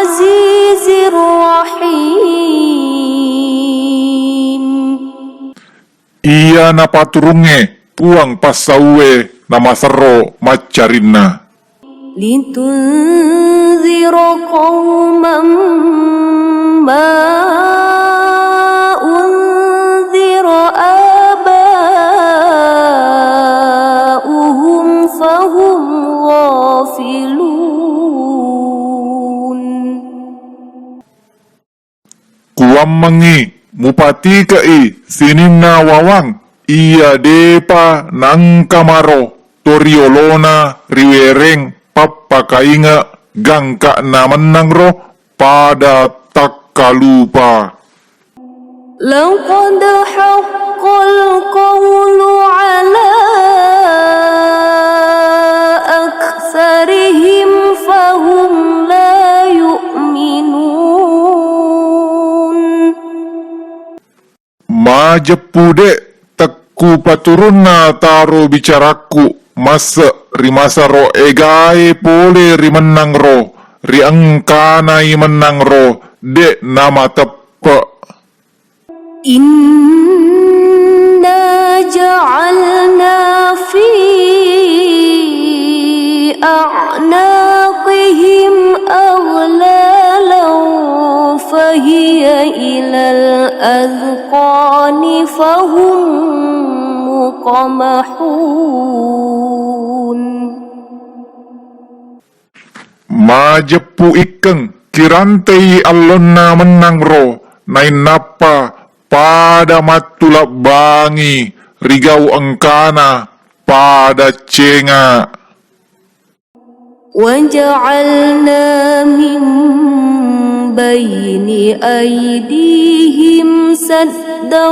azizir rahim. Iya napaturungnge Puang passauwe namaserro maccarinna. Litunzira qauman ma unzira aba'uhum fahum ghafilun. Kuwammengngi mupatike'i sininna wawang iya depa naengka maro toriolona riwereng pappakainge gangka'na mennangro pada takkalupa. Laqad haqqal qawlu ala aktsarihim fahum la yu'minun. Majeppu de' tekku paturunna taro bicarakku masse' ri masero egae pole ri mennangro, ri engkanai mennangro de' namateppe'. Inna ja'alna fi a'naqihim aghlalan fahiya ilal azqani fahum muqmahun. Majeppu ikkeng kirantei allonna mennangro, nainnappa pada mattulabbangi ri gau engkana pada cenga. وجعلنا من بين أيديهم سدا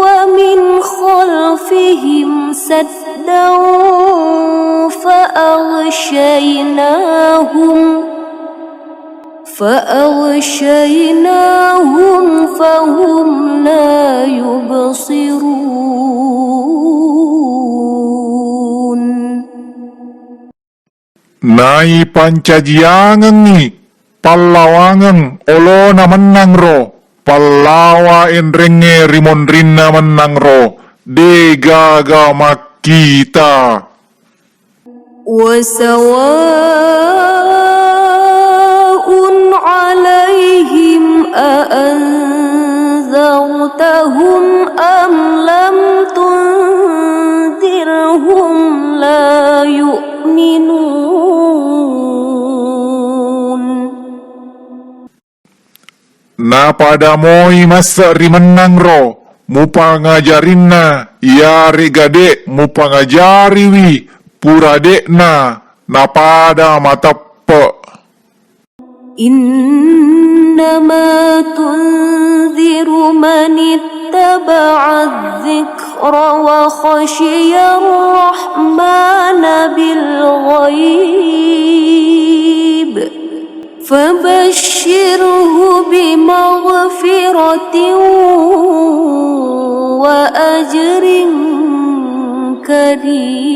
ومن خلفهم سدا فأغشيناهم فأغشيناهم فهم لا يبصرون. Naipancajiangengngi pallawangeng olona mennangro, pallawa enrengnge ri monrinna mennangro, degaga makkita. وسواء عليهم أأنذرتهم أم لم تنذرهم لا يؤمنون. Napada moi masse ri mennangro, mupangajarinna, iyarega de mupangajariwi, pura de'na napada mateppe. إنما تنذر من اتبع الذكر وخشي الرحمن بالغيب فبشره بمغفرة وأجر كريم.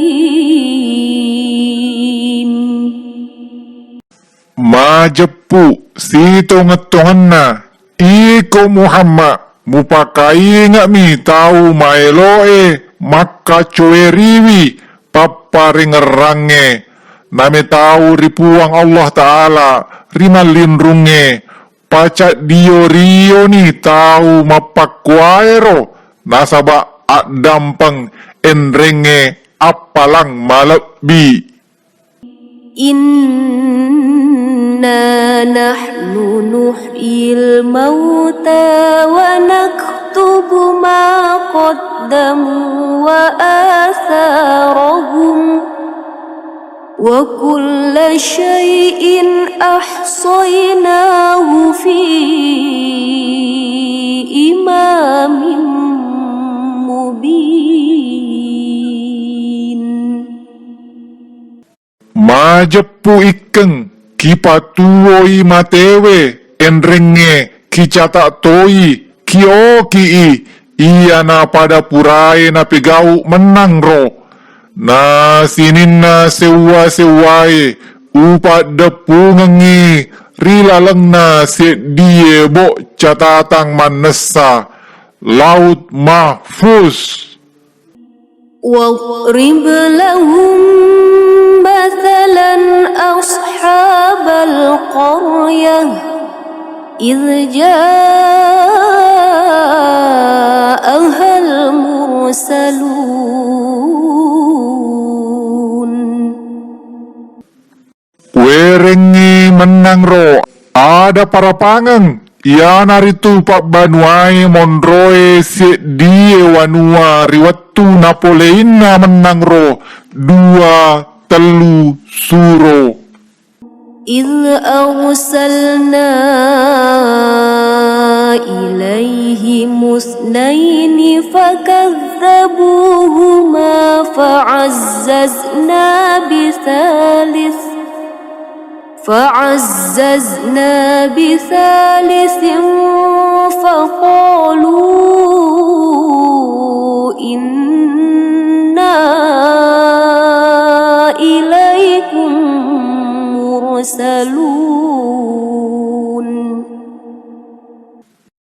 Majeppu sitongeng-tongenna iko Muhammad, mupakainga'mi tau maelo'e makkacoweriwi papparengngerangnge nametau ri Puang Allah Ta'ala ri mallinrungnge, pacaddio-rioni tau mappakkuwaero, nasaba addampeng enrengnge appalang malebbi. إنا نحن نحيي الموتى ونكتب ما قدموا وآثارهم وكل شيء أحصيناه في إمام مبين. Majeppu ikkeng kipatuwoi matewe enrengnge, kicata toi, kioki'i iyana pada purae napegau mennangro. Na sininna sewwa-sewwae upaddeppungengngi ri lalengna seddie bo catatang mannessa, Laut Mahfuz. واضرب لهم مثلا أصحاب القرية إذ جاءها المرسلون. Kuerengngi mennangro ada parapangeng, iyanaritu pabbanuae monroe seddie wanua ri wettu napoleinna mennangro dua tellu suro. إذ أرسلنا إليهم اثنين فكذبوهما فعززنا بثالث فعززنا بثالث فقالوا إنا إليكم مرسلون.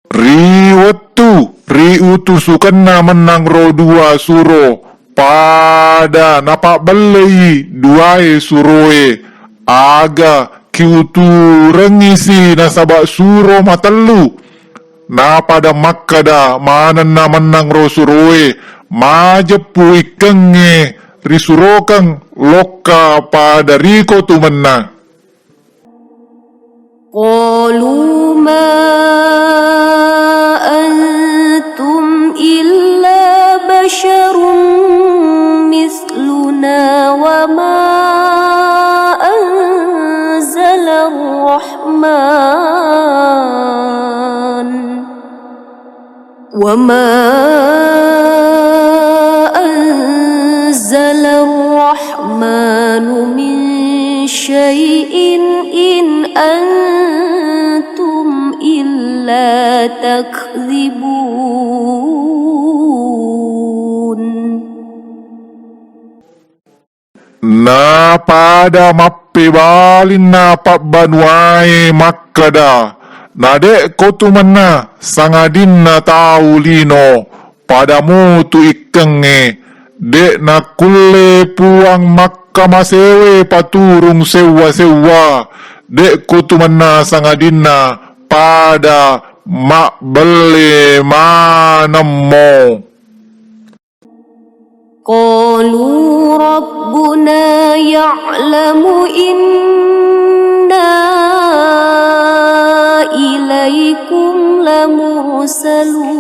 Ri wettu riutusukenna mennangro dua suro, pada napabbellei duae suroe, aga kiuturengngisi nasaba suro matellu. Napada makkeda manenna mennangro suroe, majeppu ikkengnge risurokeng lokka pada riko tumenna. قالوا ما وما أنزل الرحمن من شيء إن أنتم إلا تكذبون. Napada mappebalinna pabbanuae makkeda, "Na de'ko tu mennang sangadinna tau lino, pada mutu ikkengnge, de' nakkulle Puang makkamasewe paturung sewwa-sewwa, de'ko tu mennang sangadinna pada mabbelle manemmo." قالوا ربنا يعلم إنا إليكم لمرسلون.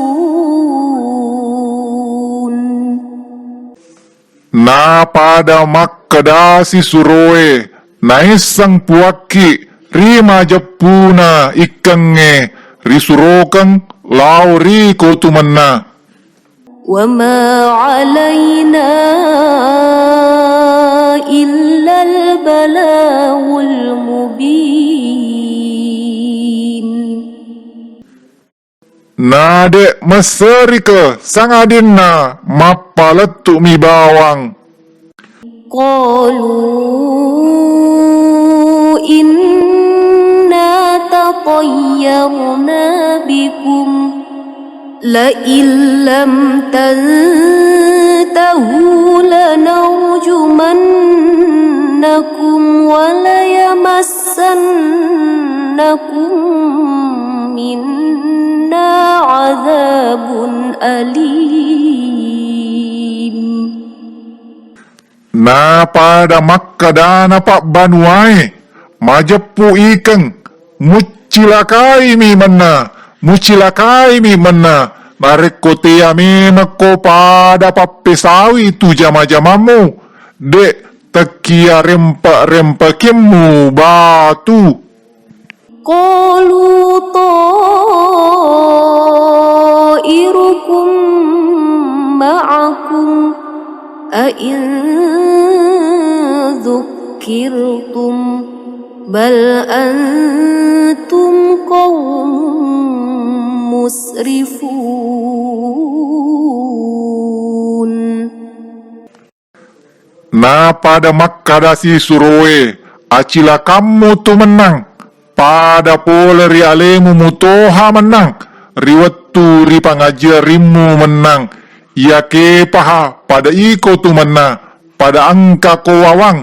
Napada makkedasi suroe, "Naisseng Puakki ri majeppuna ikkengnge risurokeng lao ri ko tu mennang." وما علينا إلا البلاغ المبين. Nade' messerike sangadinna mappalettu'mi bawang. قالوا إنا تطيرنا بكم لئن لم تنتهوا لنرجمنكم وليمسنكم منا عذاب أليم. Napada makkedana pabbanuae, "Majeppu ikeng, muccilakaimi mennang, muccilakaimi mennang, narekko tea memekko pada pappesawi tu jama-jamammu, de' tekkia rempe'-rempekimmu batu." قالوا طائركم معكم أئن ذكرتم بل أنتم قوم مسرفون. Napada makkadasi suroe, "Acilakammu tu mennang, pada pole ri alemu mutoha mennang, ri wettu ripangajiarimmu mennang, iyakepaha pada iko tu mennang, pada engkako wawang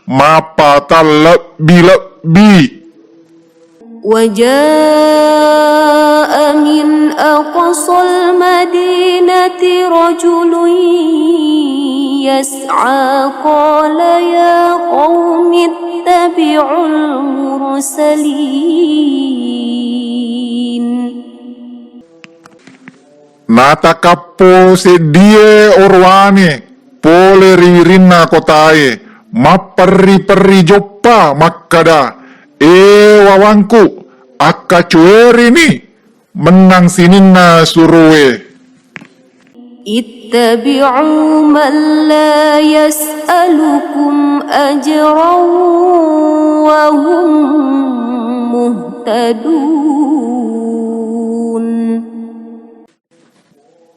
mapatallebbi-lebbi." وجاء من أقصى المدينة رجل يسعى قال يا قوم اتبعوا المرسلين. Natakappo seddie orowane pole ri wirinna kotae, mapperri-perri joppa makkada, "E wawangku, akkacoerini mennang sininna suroe." اتبعوا من لا يسألكم أجرا وهم مهتدون.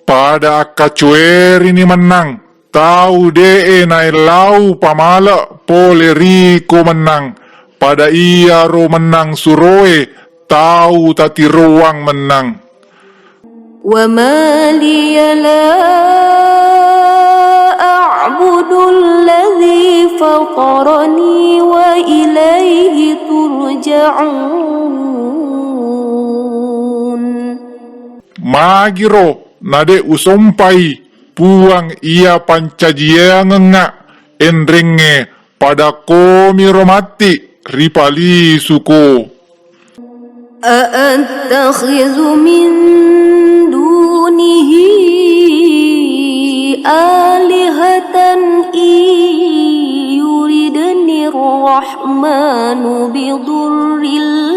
Pada akkacoerini mennang tau de'e naellau pamale pole ri ko mennang, pada iyaro mennang suroe tau tatiroang mennang. وما لي لا أعبد الذي فطرني وإليه ترجعون. Magiro nade usompai Puang iya pancajiangengnga enrengnge, pada komiro matti ripalisuko. أأتخذ من دونه آلهة إن يردن الرحمن بضر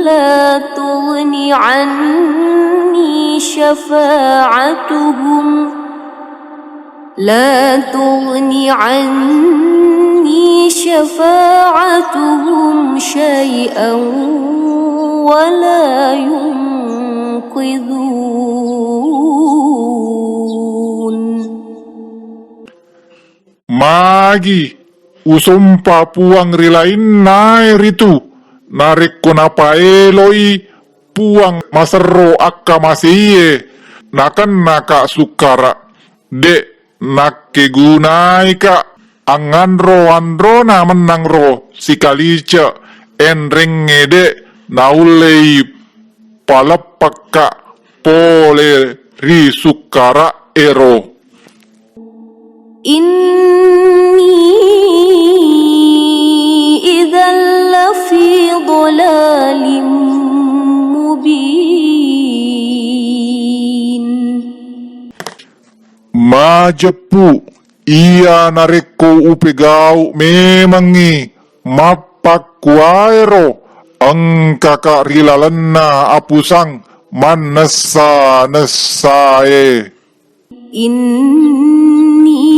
لا تغن عني شفاعتهم لا تغن عني شفاعتهم شيئا ولا ينقذون. Magi usompa Puang ri lainnae ritu, narekko napaeloi Puang maserro akkamaseiye, nakennaka sukkara, de' nakkegunaika angnganro-anrona mennangro sikalice, enrengnge de' naullei paleppekka pole ri sukkara ero. إني إذا لفي ضلال مبين. Majeppu, iya narekko upegau memengngi mappakkuaero, engkaka ri lalenna apusang mannessa-nessae. إني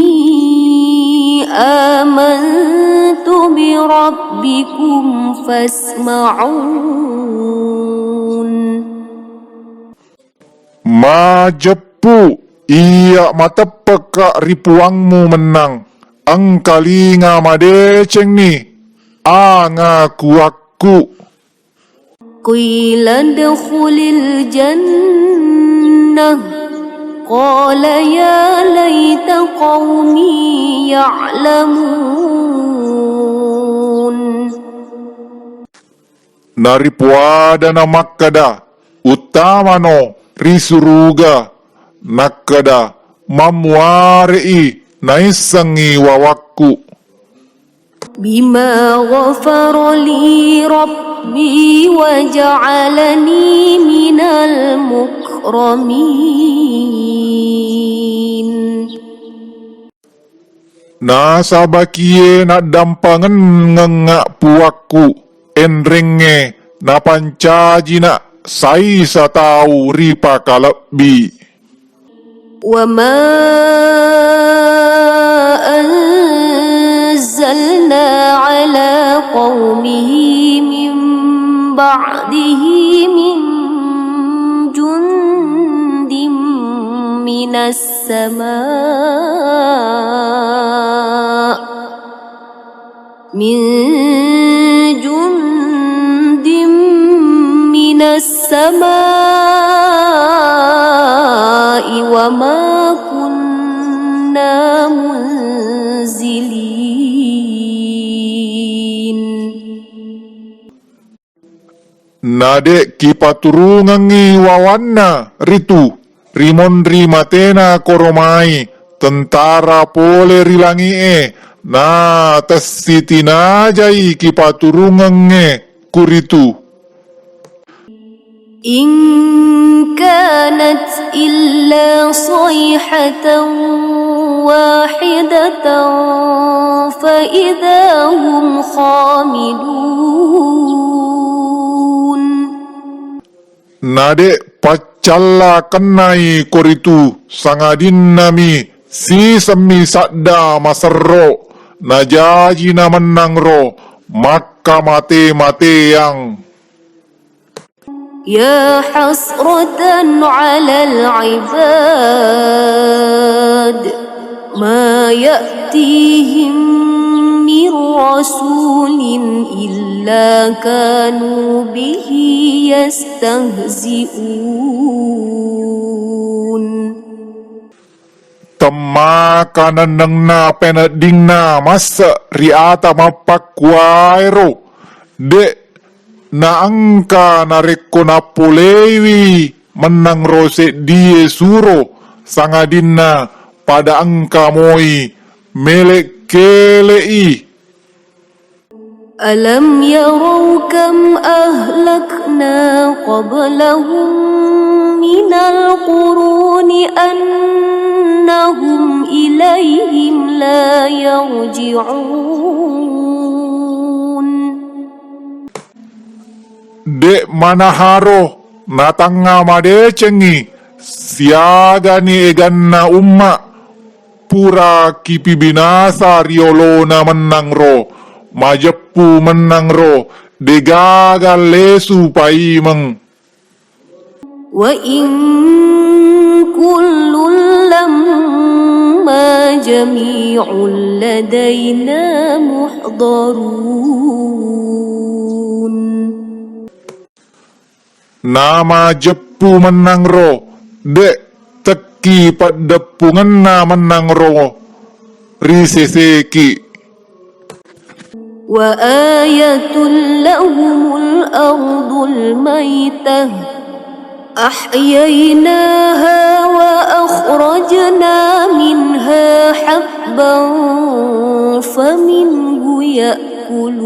آمنت بربكم فاسمعون. Majeppu, iya mateppekka ri Puangmu mennang, engkalinga madecengni angakuakku. قيل ادخل الجنة قال يا ليت قومي يعلمون. Naripuadana makkeda, uttamano ri suruga, nakkeda, mammuare'i naissengngi wawakku. بما غفر لي ربي وجعلني من المكرمين. Nasabakiye naddampangengnga Puakku, enrengnge napancajina saisa tau ripakalebbi. وما أنزلنا على قومه من بعده من جند من السماء من جند من السماء وما كنا منزلين. Nade' kipaturungengngi wawanna ritu, ri monri matena koromai tentara pole ri langi'e, na tessitinajai kipaturungengnge kuritu. إن كانت إلا صيحة واحدة فإذا هم خامدون. Nade' paccalla kennai koritu, sangadinnami sisemmi sadda maserro, najajina mennangro makkamate-mateang. يا حسرة على العباد ما يأتيهم من رسول إلا كانوا به يستهزئون. Temmakanennengna peneddinna masse' ri ata mappakkuaero, de' naengka narekko nappoleiwi mennangro seddie suro, sangadinna pada engka moi mele'-kele'i. ألم يروا كم أهلكنا قبلهم من القرون أنهم إليهم لا يرجعون. De' manaharo natangnga madecengngi Siagani eganna umma pura kipibinasa ri olona mennang ro, majeppu mennang ro, degaga lesu paimeng. وإن كل لما جميع لدينا محضرون. Namajeppu mennang ro, de' tekki paddeppungenna mennang ro ri seseki. وآية لهم الأرض الميتة أحييناها وأخرجنا منها حبا فمنه يأكلون.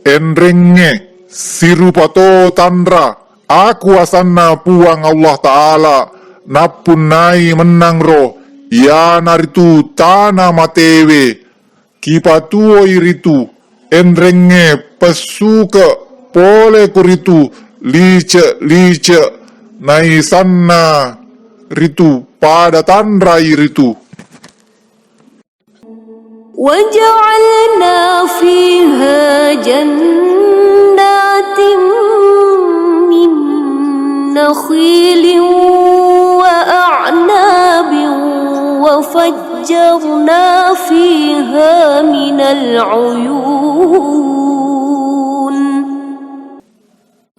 Enrengnge sirupa to tanra akuasanna Puang Allah Ta'ala nappunnai mennang ro, iyanaritu tana matewe, kipatuoi ritu, enrengnge pessuke pole kuritu lice-lice naisanna ritu pada tanrai ritu. وجعلنا فيها جنات من نخيل وأعناب وفجرنا فيها من العيون.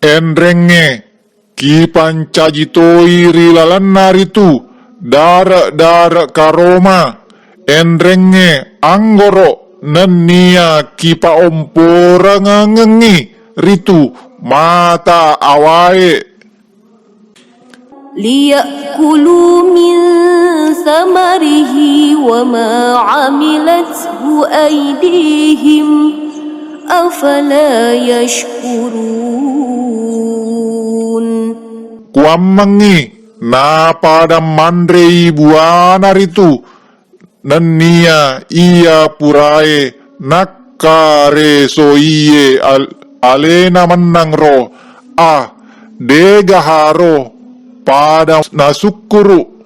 Enrengnge kipancaji toi ri lalenna ritu dare'-dare' karoma, enrengnge anggoro' nennia kipaomporengengngi ritu mata awae. ليأكلوا من ثمره وما عملته أيديهم أفلا يشكرون. Kuammengngi napada manrei buana ritu nennia iya purae nakkaresoiye al-, alena mennang ro, a, dega haro pada nasukkuru.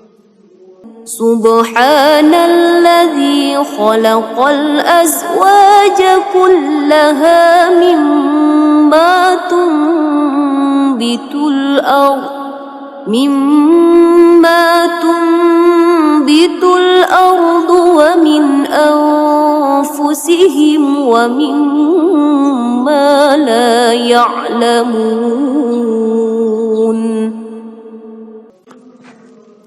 سبحان الذي خلق الأزواج كلها مما تنبت الأرض مما تنبت الأرض ومن أنفسهم ومما لا يعلمون.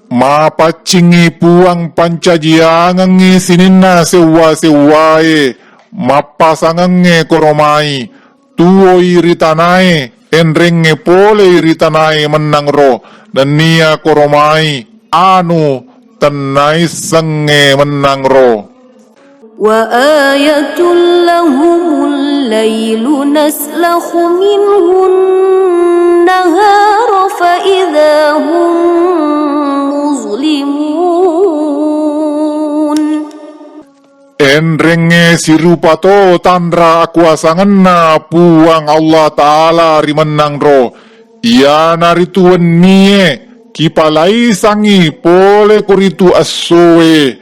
Mapaccingngi Puang pancajiangengngi sininna sewwa-sewwae mappasangengnge koromai, tuwoi ri tanae, enrengnge polei ri tanae mennang ro, nennia koromai anu tennaissengnge mennang ro. وآية لهم الليل نسلخ منه النهار فإذا هم مظلمون. Enrengnge sirupa to tanra akuasangenna Puang Allah Ta'ala ri mennang ro, iyanaritu wennie kipalaisangngi pole koritu essoe,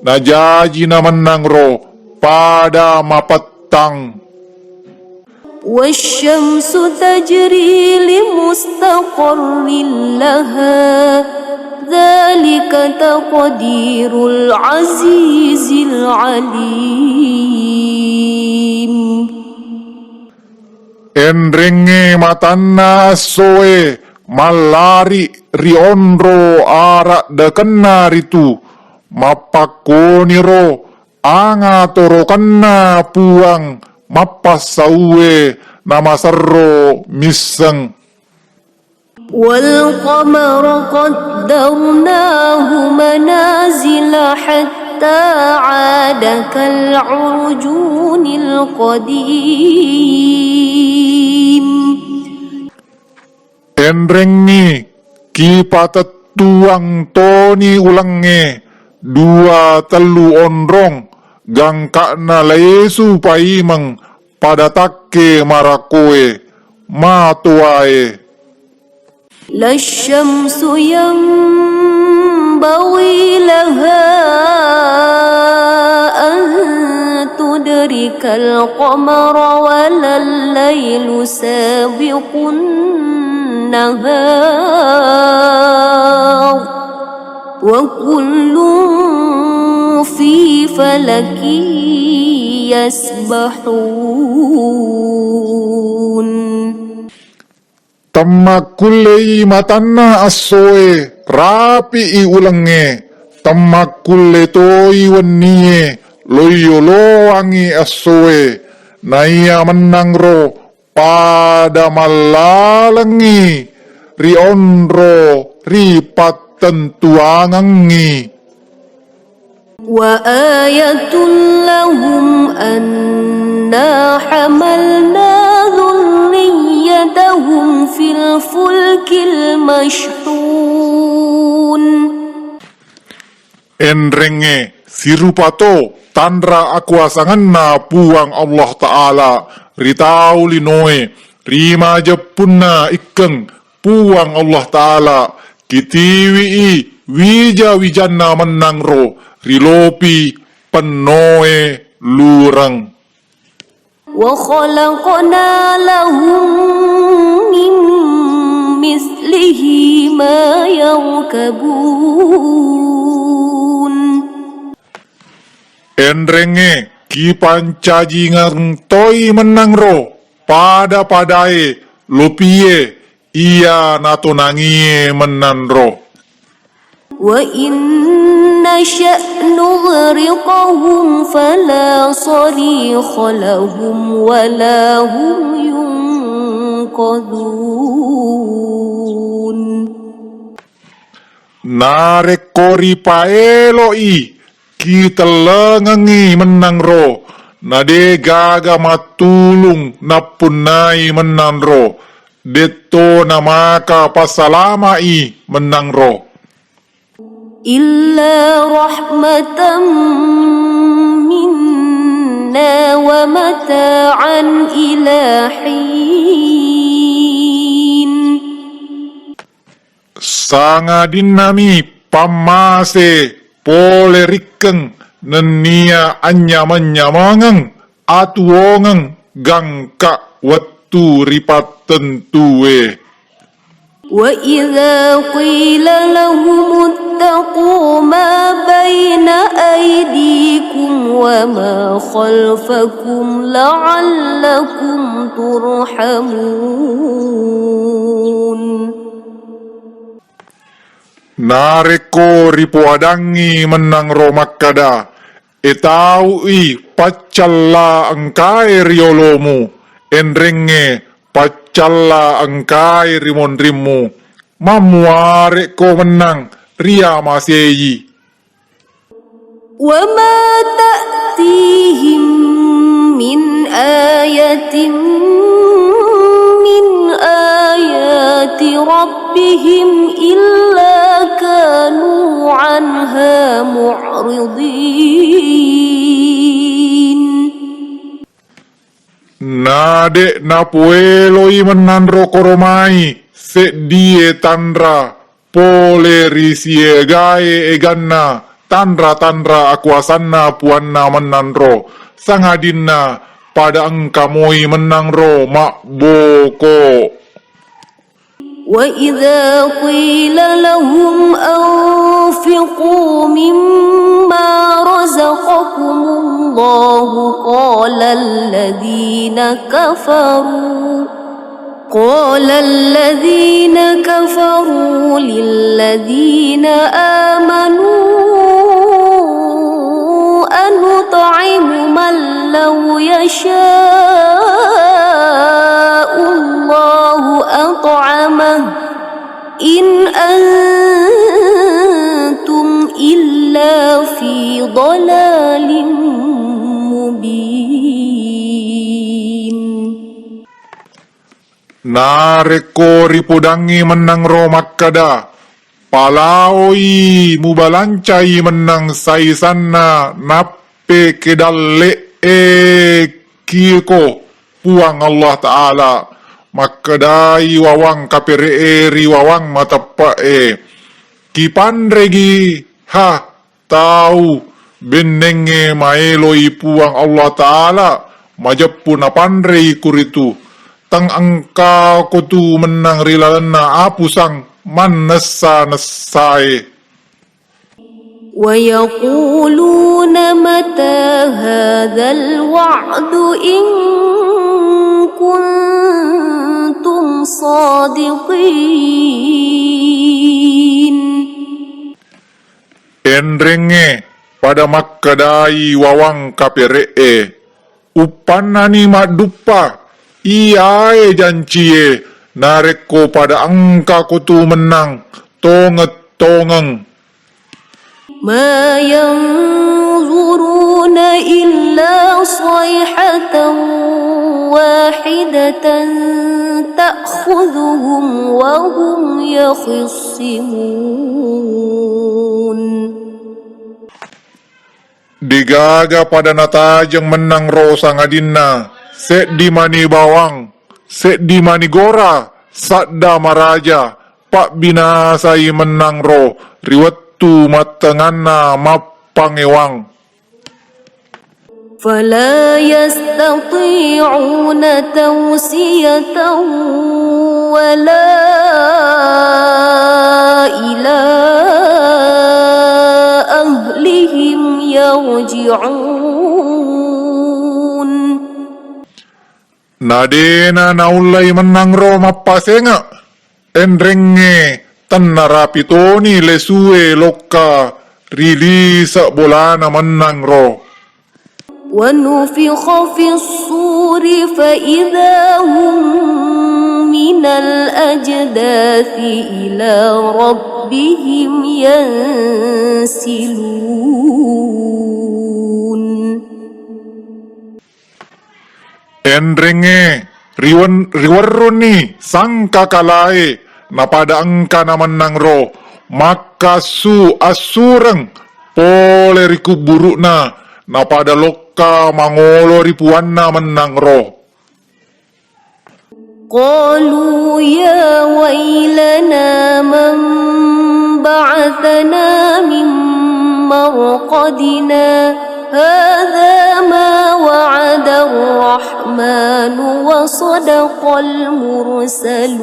najaji namennang ro pada mapettang. والشمس تجري لمستقر لها ذلك تقدير العزيز العليم. Enrengnge matanna essoe mallari ri onro araddekenna ritu, mappakkoniro angatorokenna Puang mappassauwe namaserro misseng. والقمر قدرناه منازل حتى عاد كالعرجون القديم. Enrengngi kipatettuang toni ulengnge dua tellu onrong, gangka'na lesu paimeng pada takke marakoe, matoae. لا الشمس ينبغي لها أن تدرك القمر ولا الليل سابق النهار وكل في فلك يسبحون. Temmakkullei matanna essoe, rapi'i ulengnge, temmakkulle toi wennie, loiyoloangngi essoe, naiya mennangro pada mallalengngi ri onro ripattentuangengngi. وآية لهم أنا حملنا ذريتهم في الفلك المشحون. Enrengnge sirupato tanra akuasangenna Puang Allah Ta'ala ri tau linoe, ri majeppunna ikkeng Puang Allah Ta'ala, kitiwi'i wija-wijanna mennangro ri lopi pennoe lureng. وخلقنا لهم من مثله ما يركبون. Enrengnge kipancajingeng toi mennangro pada-padae lopie iya natonangie mennanro. وإن نشأ نغرقهم فلا صريخ لهم ولا هم ينقذون. Narekko ripaelo'i kitellengengngi mennanro, na de gaga mattulung nappunnai mennanro, detto namaka passalama'i mennanro. إلا رحمة منا ومتاعا إلى حين. Sangadinnami pammase pole rikkeng nennia anynyameng-nyamengeng atuwongeng gangka wettu ripattentue. وإذا قيل لهم اتقوا ما بين أيديكم وما خلفكم لعلكم ترحمون. Narekko ripoadangngi mennangro makkada, etau'i paccalla engkae ri olomu, enrengnge paccalla engkae ri monrimmu, mammuare'ko mennang riamaseyi. وما تأتيهم من آية من آيات ربهم إلا كانوا عنها معرضين. Nade napoeloi mennanro koromai seddie tanra pole ri siegae eganna tanra-tanra akuasanna puanna mennanro, sangadinna pada engka moi mennanro mabboko. وإذا قيل لهم أنفقوا مما رزقكم الله قال الذين كفروا قال الذين كفروا للذين آمنوا أنطعم من لو يشاء الله أطعمه إن أنتم إلا في ضلال مبين. Narekko ripodangngi mennanro makkada, palaoi mubalancai mennang saisanna nappekedalle'e kiko Puang Allah Ta'ala, Makkedai wawang kapere'e ri wawang mateppe'e, "Kipanregi ha tau bennengnge maeloi Puang Allah Ta'ala majeppu napanrei kuritu. Tang engkako tu mennang ri lalenna apusang mannessa-nessae." ويقولون متى هذا الوعد إن كنتم صادقين. Enrengnge pada makkedai wawang kapere'e, "Uppannani madduppa iyae jancie, narekko pada engkako tu mennang tongeng-tongeng." ما ينظرون إلا صيحة واحدة تأخذهم وهم يخصمون. Degaga pada natajeng mennang ro sangadinna seddi mani bawang, seddi mani gora, sadda maraja, pabbinasai mennang ro ri wettu mattenganna mappangewang. فلا يستطيعون توصية ولا إلى أهلهم يرجعون. Nadena naullei mennang ro mappasenga, enrengnge tennarapi toni lesue lokka ri lise bolana mennang ro. ونفخ في الصور فإذا هم من الأجداث إلى ربهم ينسلون. Enrengnge riwen-, riwerrunni sangkakalae, napada engkana mennang ro makkassu assureng pole ri kubburu'na, napada lokka mangolo ri puanna mennang ro. قالوا يا ويلنا من بعثنا من مرقدنا هذا ما وعد الرحمن وصدق المرسلون.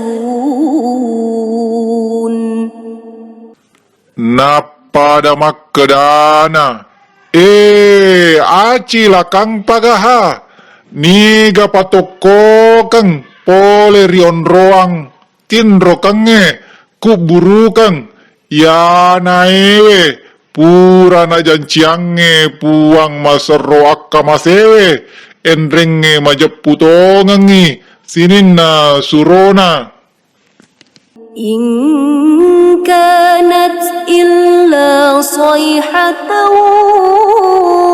Nappada makkedana, "E, acilakang pagaha, niga patokkokeng pole ri onroang tinrokengnge kubburukeng, iyanaewe pura najanciangnge Puang Maserro Akkamasewe, enrengnge majeppu tongengngi sininna surona." إن كانت إلا صيحة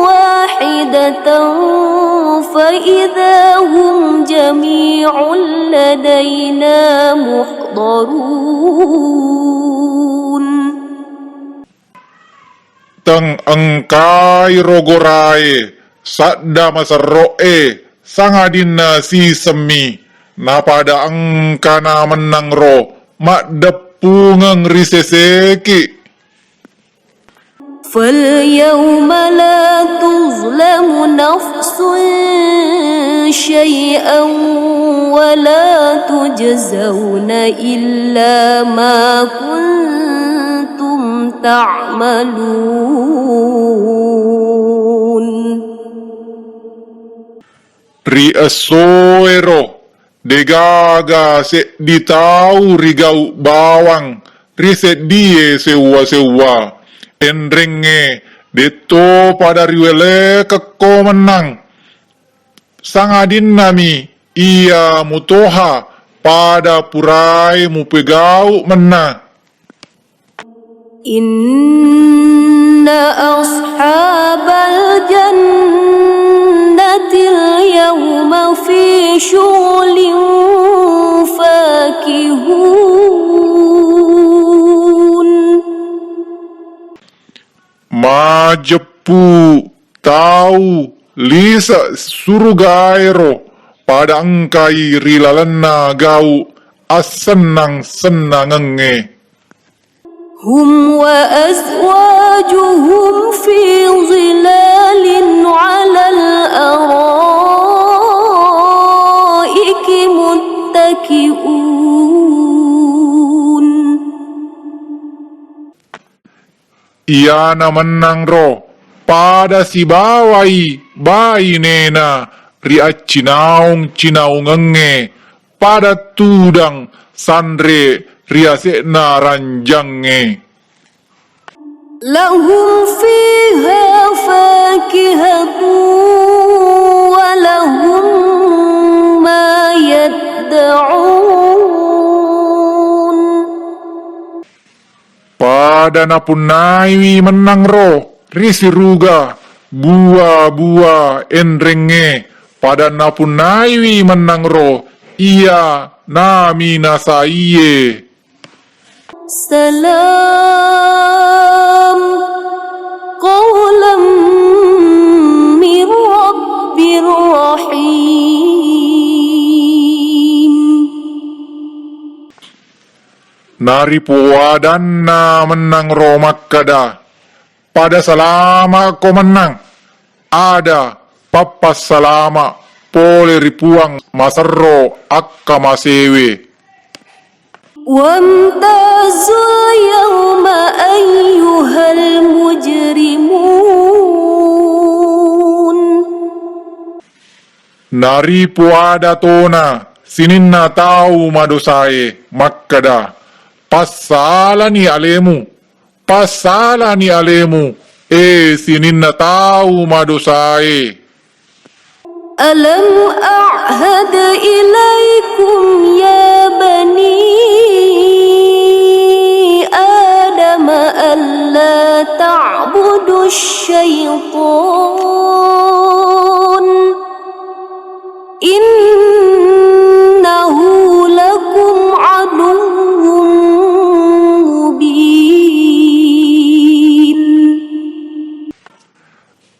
واحدة فإذا هم جميع لدينا محضرون. Teng engkai ro gorae, sadda maserro'e, sangadinna sisemmi, napada engkana mennang ro maddeppungeng ri seseki. فاليوم لا تظلم نفس شيئا ولا تجزون إلا ما كنتم تعملون. Ri essoero, degaga seddi tau rigau bawang ri seddie sewwa-sewwa. Enrengnge, detto pada riwelekekko mennang, sangadinnami iya mutoha pada purae mupegau mennang. إن أصحاب الجنة اليوم في شغل فاكهون. Majeppu tau lise surugaero pada engkai ri lalenna gau assennang-sennangengnge. هم وأزواجهم في ظلال على الأرائك متكئون. Iyana mennang ro pada sibawai bainena ri accinaung-cinaungengnge, pada tudang sanre ri ase'na ranjangnge. لهم فيها فاكهة ولهم ما يدعون. Pada napunnaiwi mennang ro ri siruga bua-bua enrengnge, pada napunnaiwi mennang ro iya naminasaiye. سلام قولا من رب رحيم. Naripoadanna mennang ro makkeda, pada salama'ko mennang, ada pappassalama pole ri Puang maserro akkamasewe. وامتازوا اليوم أيها المجرمون. Naripoada tona sininna tau madosae makkeda, passalani alemu, passalani alemu, e sininna tau madosae. ألم أعهد إليكم يا بني آدم ألا تعبدوا الشيطان إنه لكم عدو مبين.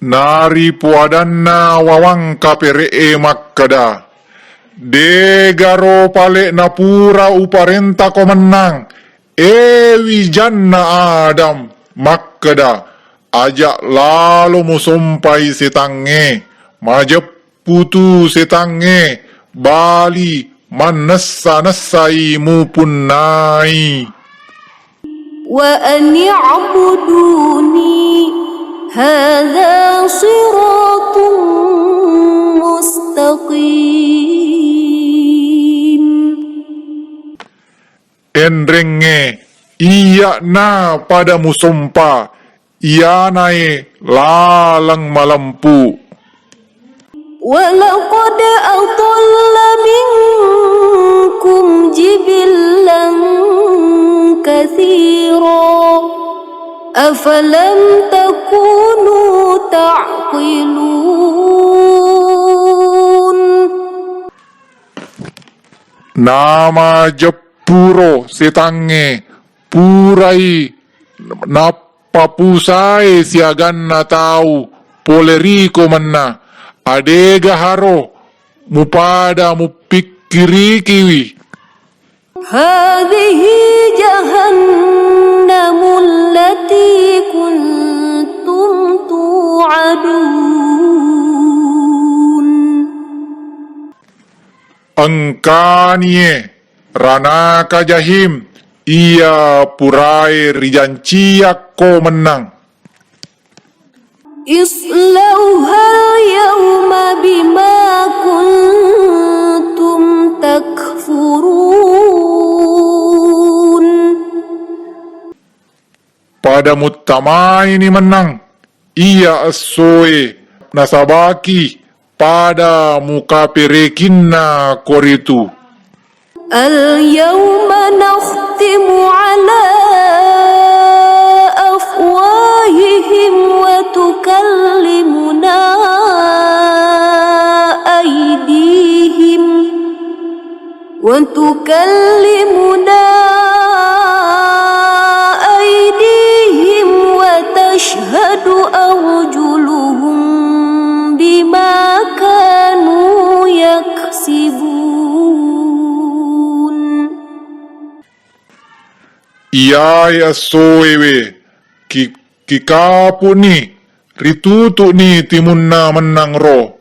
Naripoadanna wawang kapere'e makkeda, degaro pale napura uparentako mennang, e wijanna Adam, makkeda, aja lalo musompai setangnge, majeppu tu setangnge, bali mannessa-nessai mupunnai. وأن اعبدوني هذا صراط مستقيم. Enrengnge, iyya'na pada musompa, iyanae laleng malempu. ولقد أضل منكم جبلا كثيرا أفلم تكونوا تعقلون. Namajeppuro setangnge purai nappapusae siaganna tau pole riko mennang, adega haro mupada muppikkirikiwi. هذه جهنم التي كنتم توعدون. Engkanie ranaka jahim iya purae rijanciyakko mennang. اصلوها اليوم بما كنتم تكفرون. Pada muttamaini mennang iya essoe nasabaki pada mukaperekinna koritu. اليوم نختم على أفواههم وتكلمنا أيديهم وتكلمنا أيديهم وتشهد أرجلهم بما كانوا يكسبون. Yae essoewe, ki-, kikapu'ni, ritutu'ni timunna mennang ro.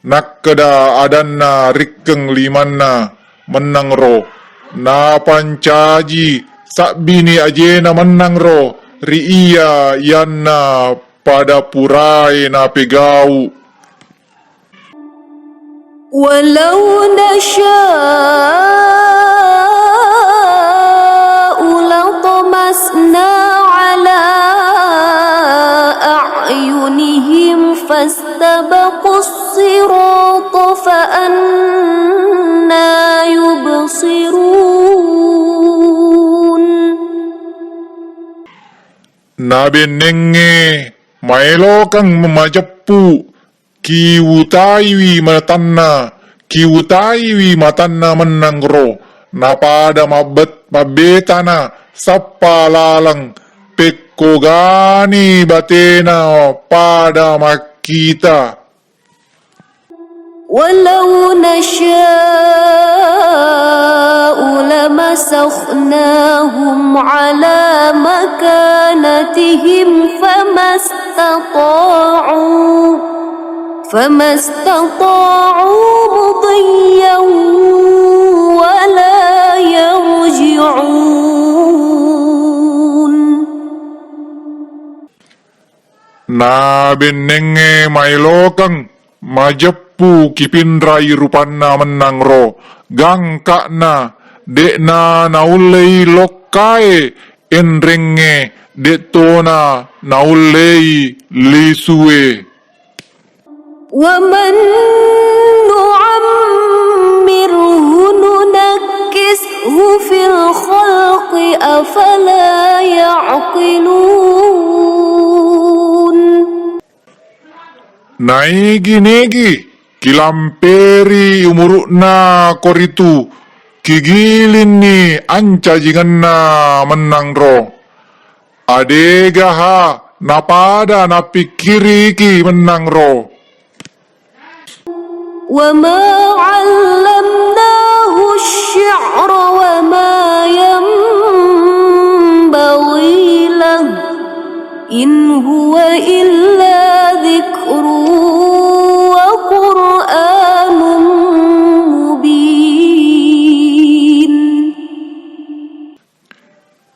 Nakkeda adanna rikkeng limanna mennang ro, napancaji sabbini ajena mennang ro ri iya yanna pada purae napegau. ولو نشاء لطمسنا على أعينهم فاستبقوا الصراط فأنى يبصرون. Nabennengnge maelokeng majeppu, kiwutaiwi matanna, kiwutaiwi matanna mennang ro, napada mabbet-, mabbetana sappa laleng, pekkogani batena pada makkita. ولو نشاء لمسخناهم على مكانتهم فما استطاعوا، فما استطاعوا مضيا ولا يرجعون. Nabennengnge maelokeng majeppu kipinrai rupanna mennang ro, gangka'na de'na naullei lokkae, enrengnge de'tona naullei lisue. ومن نعمره ننكسه في الخلق أفلا يعقلون. Naigi-nigi kilamperi umuru'na koritu, kigilinni ancajingenna mennang ro. Adegaha napada napikkiriki mennang ro. وما علمناه الشعر وما ينبغي له إن هو إلا ذكر وقرآن مبين.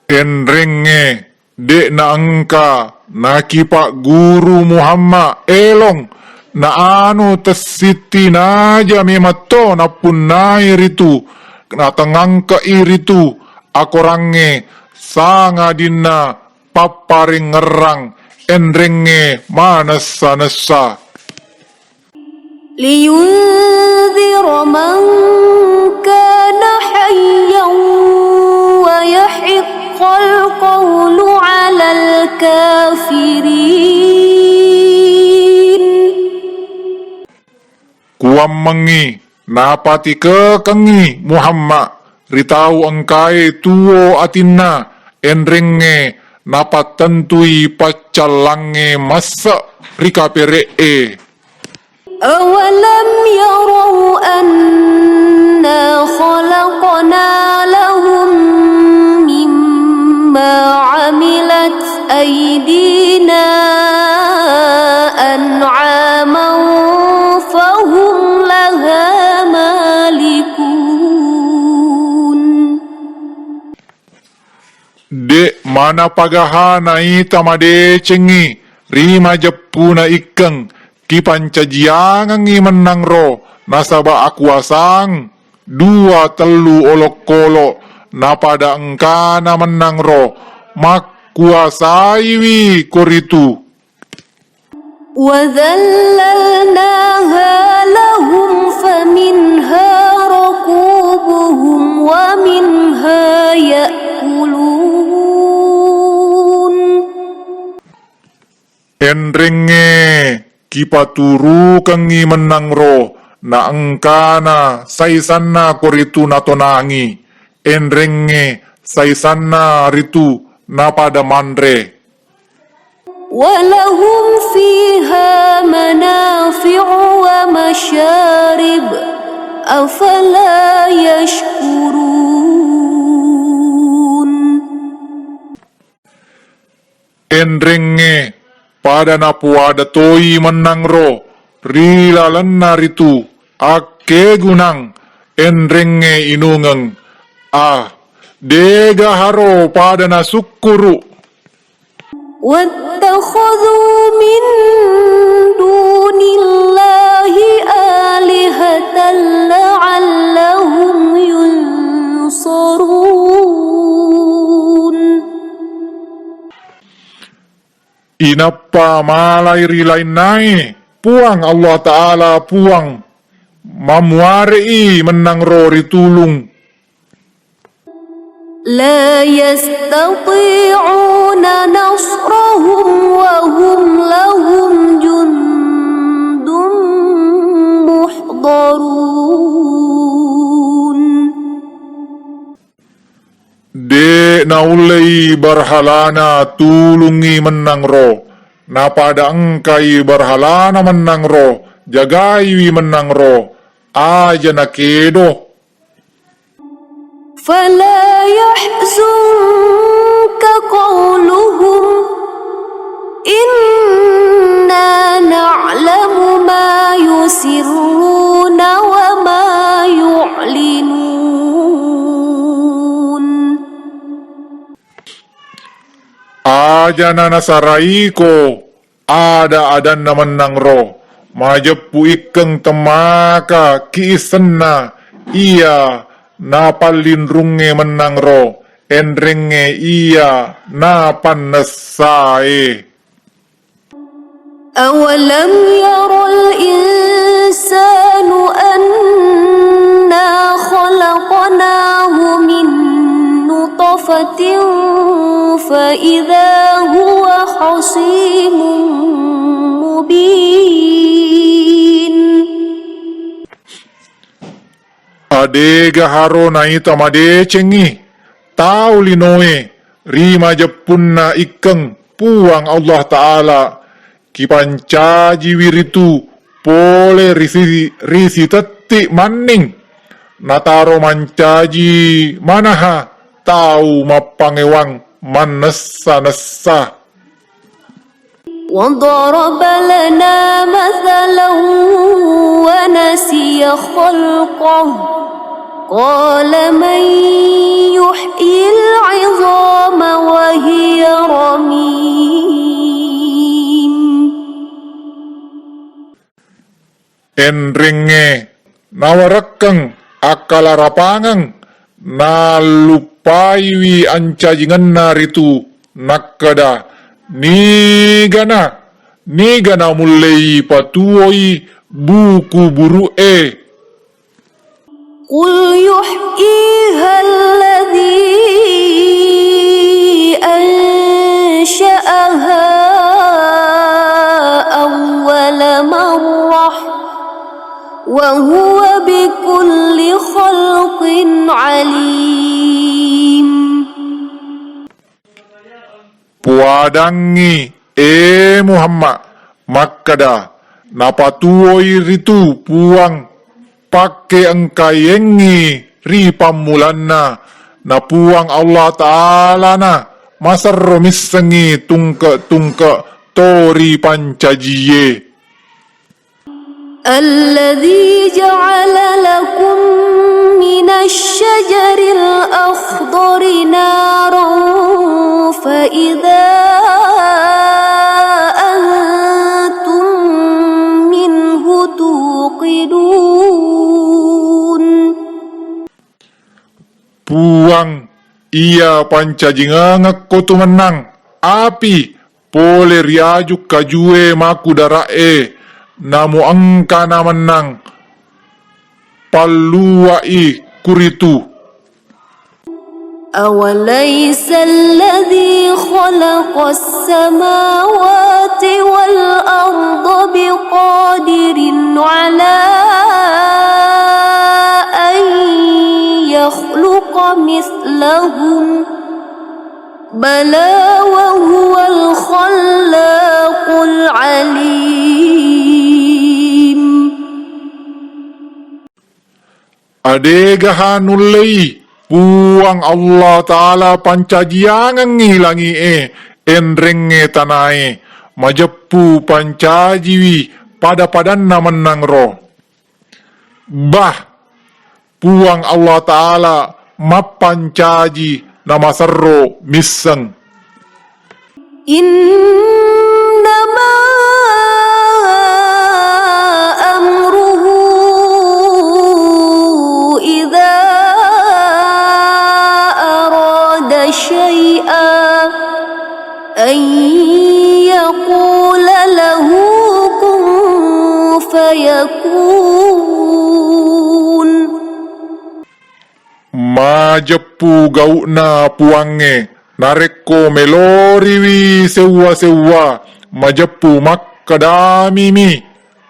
Enrengnge de' naengka nakipagguru Muhammad elong, na anu tessittinaja memetto nappunnai ritu, natengangke'i ritu akorangnge sangadinna papparengngerang enrengnge manessa-nessa. لينذر من كان حيا ويحق القول على الكافرين. Kuammengngi napatikekengngi Muhammad ri tau engkae tuo atinna, enrengnge napattentui paccallangnge masse' ri kapere'e. أولم يروا أنا خلقنا لهم مما عملت أيدينا أنعاما فهم لها مالكون. De' manapagaha naita madecengngi ri majeppuna ikkeng, kipancajiangengngi mennang ro, nasaba' akuasang dua tellu olokolo', napada engkana mennang ro, makkuasaiwi koritu. وذللناها لهم فمنها ركوبهم ومنها يأكلون. Enrengnge kipaturukengngi mennang ro, na engkana saisanna koritu natonangi, enrengnge saisanna ritu napada manre. ولهم فيها منافع ومشارب أفلا يشكرون. Enrengnge pada napoada toi mennangro ri lalenna ritu akkegunang enrengnge inungeng. Ah, dega haro pada nasukkuru. واتخذوا من دون الله آلهة لعلهم ينصرون. Inappa malai ri lainnae Puang Allah Ta'ala, Puang, mamuare'i mennangro ritulung. لا يستطيعون نصرهم وهم لهم جند محضرون. De naullei barhalana tulungngi mennangro, napada engkai barhalana mennangro, jagaiwi mennangro, aja nakedo. فلا يحزنك قولهم إنا نعلم ما يسرون وما يعلنون. Aja nanasaraiko ada-adanna mennangro, majeppu ikkeng temmaka kiissenna iya napallinrungnge mennangro, enrengnge iya napannessae. أولم ير الإنسان أنا خلقناه من نطفة فإذا هو خصيم مبين. Adega haro naita madecengngi tau linoe ri majeppunna ikkeng Puang Allah Ta'ala, kipancajiwi ritu pole ri si-, ri sitetti manning, nataro mancaji manaha tau mappangewang mannessa-nessa. وضرب لنا مثلا ونسي خلقه قال من يحيي العظام وهي رميم. Enrengnge nawarekkeng akkalarapangeng, nalluppaiwi ancajingenna ritu, nakkeda, "Nigana, nigana mullei patuwoi buku buru'e?" قل يحييها الذي أنشأها أول مرة وهو بكل خلق عليم. Puadangngi, e Muhammad, makkeda, "Napatuwoi ritu Puang pakke engkayengngi ri pammulanna, na Puang Allah Ta'alana maserro missengngi tungke-tungke to ri pancajie." الذي جعل لكم من الشجر الأخضر نارا فإذا أنتم منه توقدون. Puang, iya pancajingengekko tu mennang api pole ri aju kajue makudara'e, namuengkana mennang palluwa'i kuritu. أوليس الذي خلق السماوات والأرض بقادر على أن يخلق مثلهم بلى وهو الخلاق العليم. Adegaha nullei Puang Allah Ta'ala pancajiangengngi langi'e, enrengnge tanae, majeppu pancajiwi pada-padanna mennangro. Bah, Puang Allah Ta'ala mappancaji namaserro misseng. إنما أمره إذا أراد شيئا أن يقول له كن فيكون. Majeppu gau'na Puangnge, narekko meloriwi sewwa-sewwa, majeppu makkedamimi,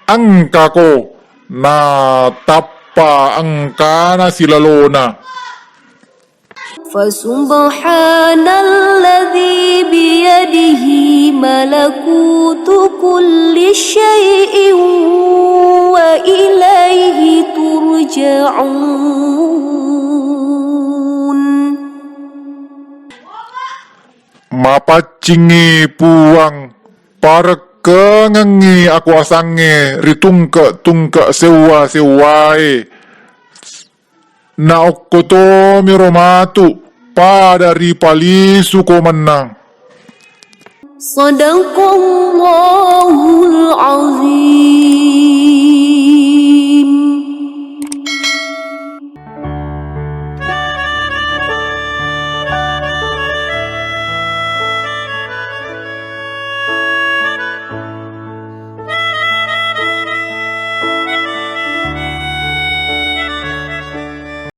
"Engkako," na tappa engkana silalona. فسبحان الذي بيده ملكوت كل شيء وإليه ترجعون. Mapaccingngi Puang, parekkengengngi akuasangnge ri tungke-tungke sewwa-sewwae. Naokkotomiro matu pada ripalisuko mennang. صدق الله العظيم.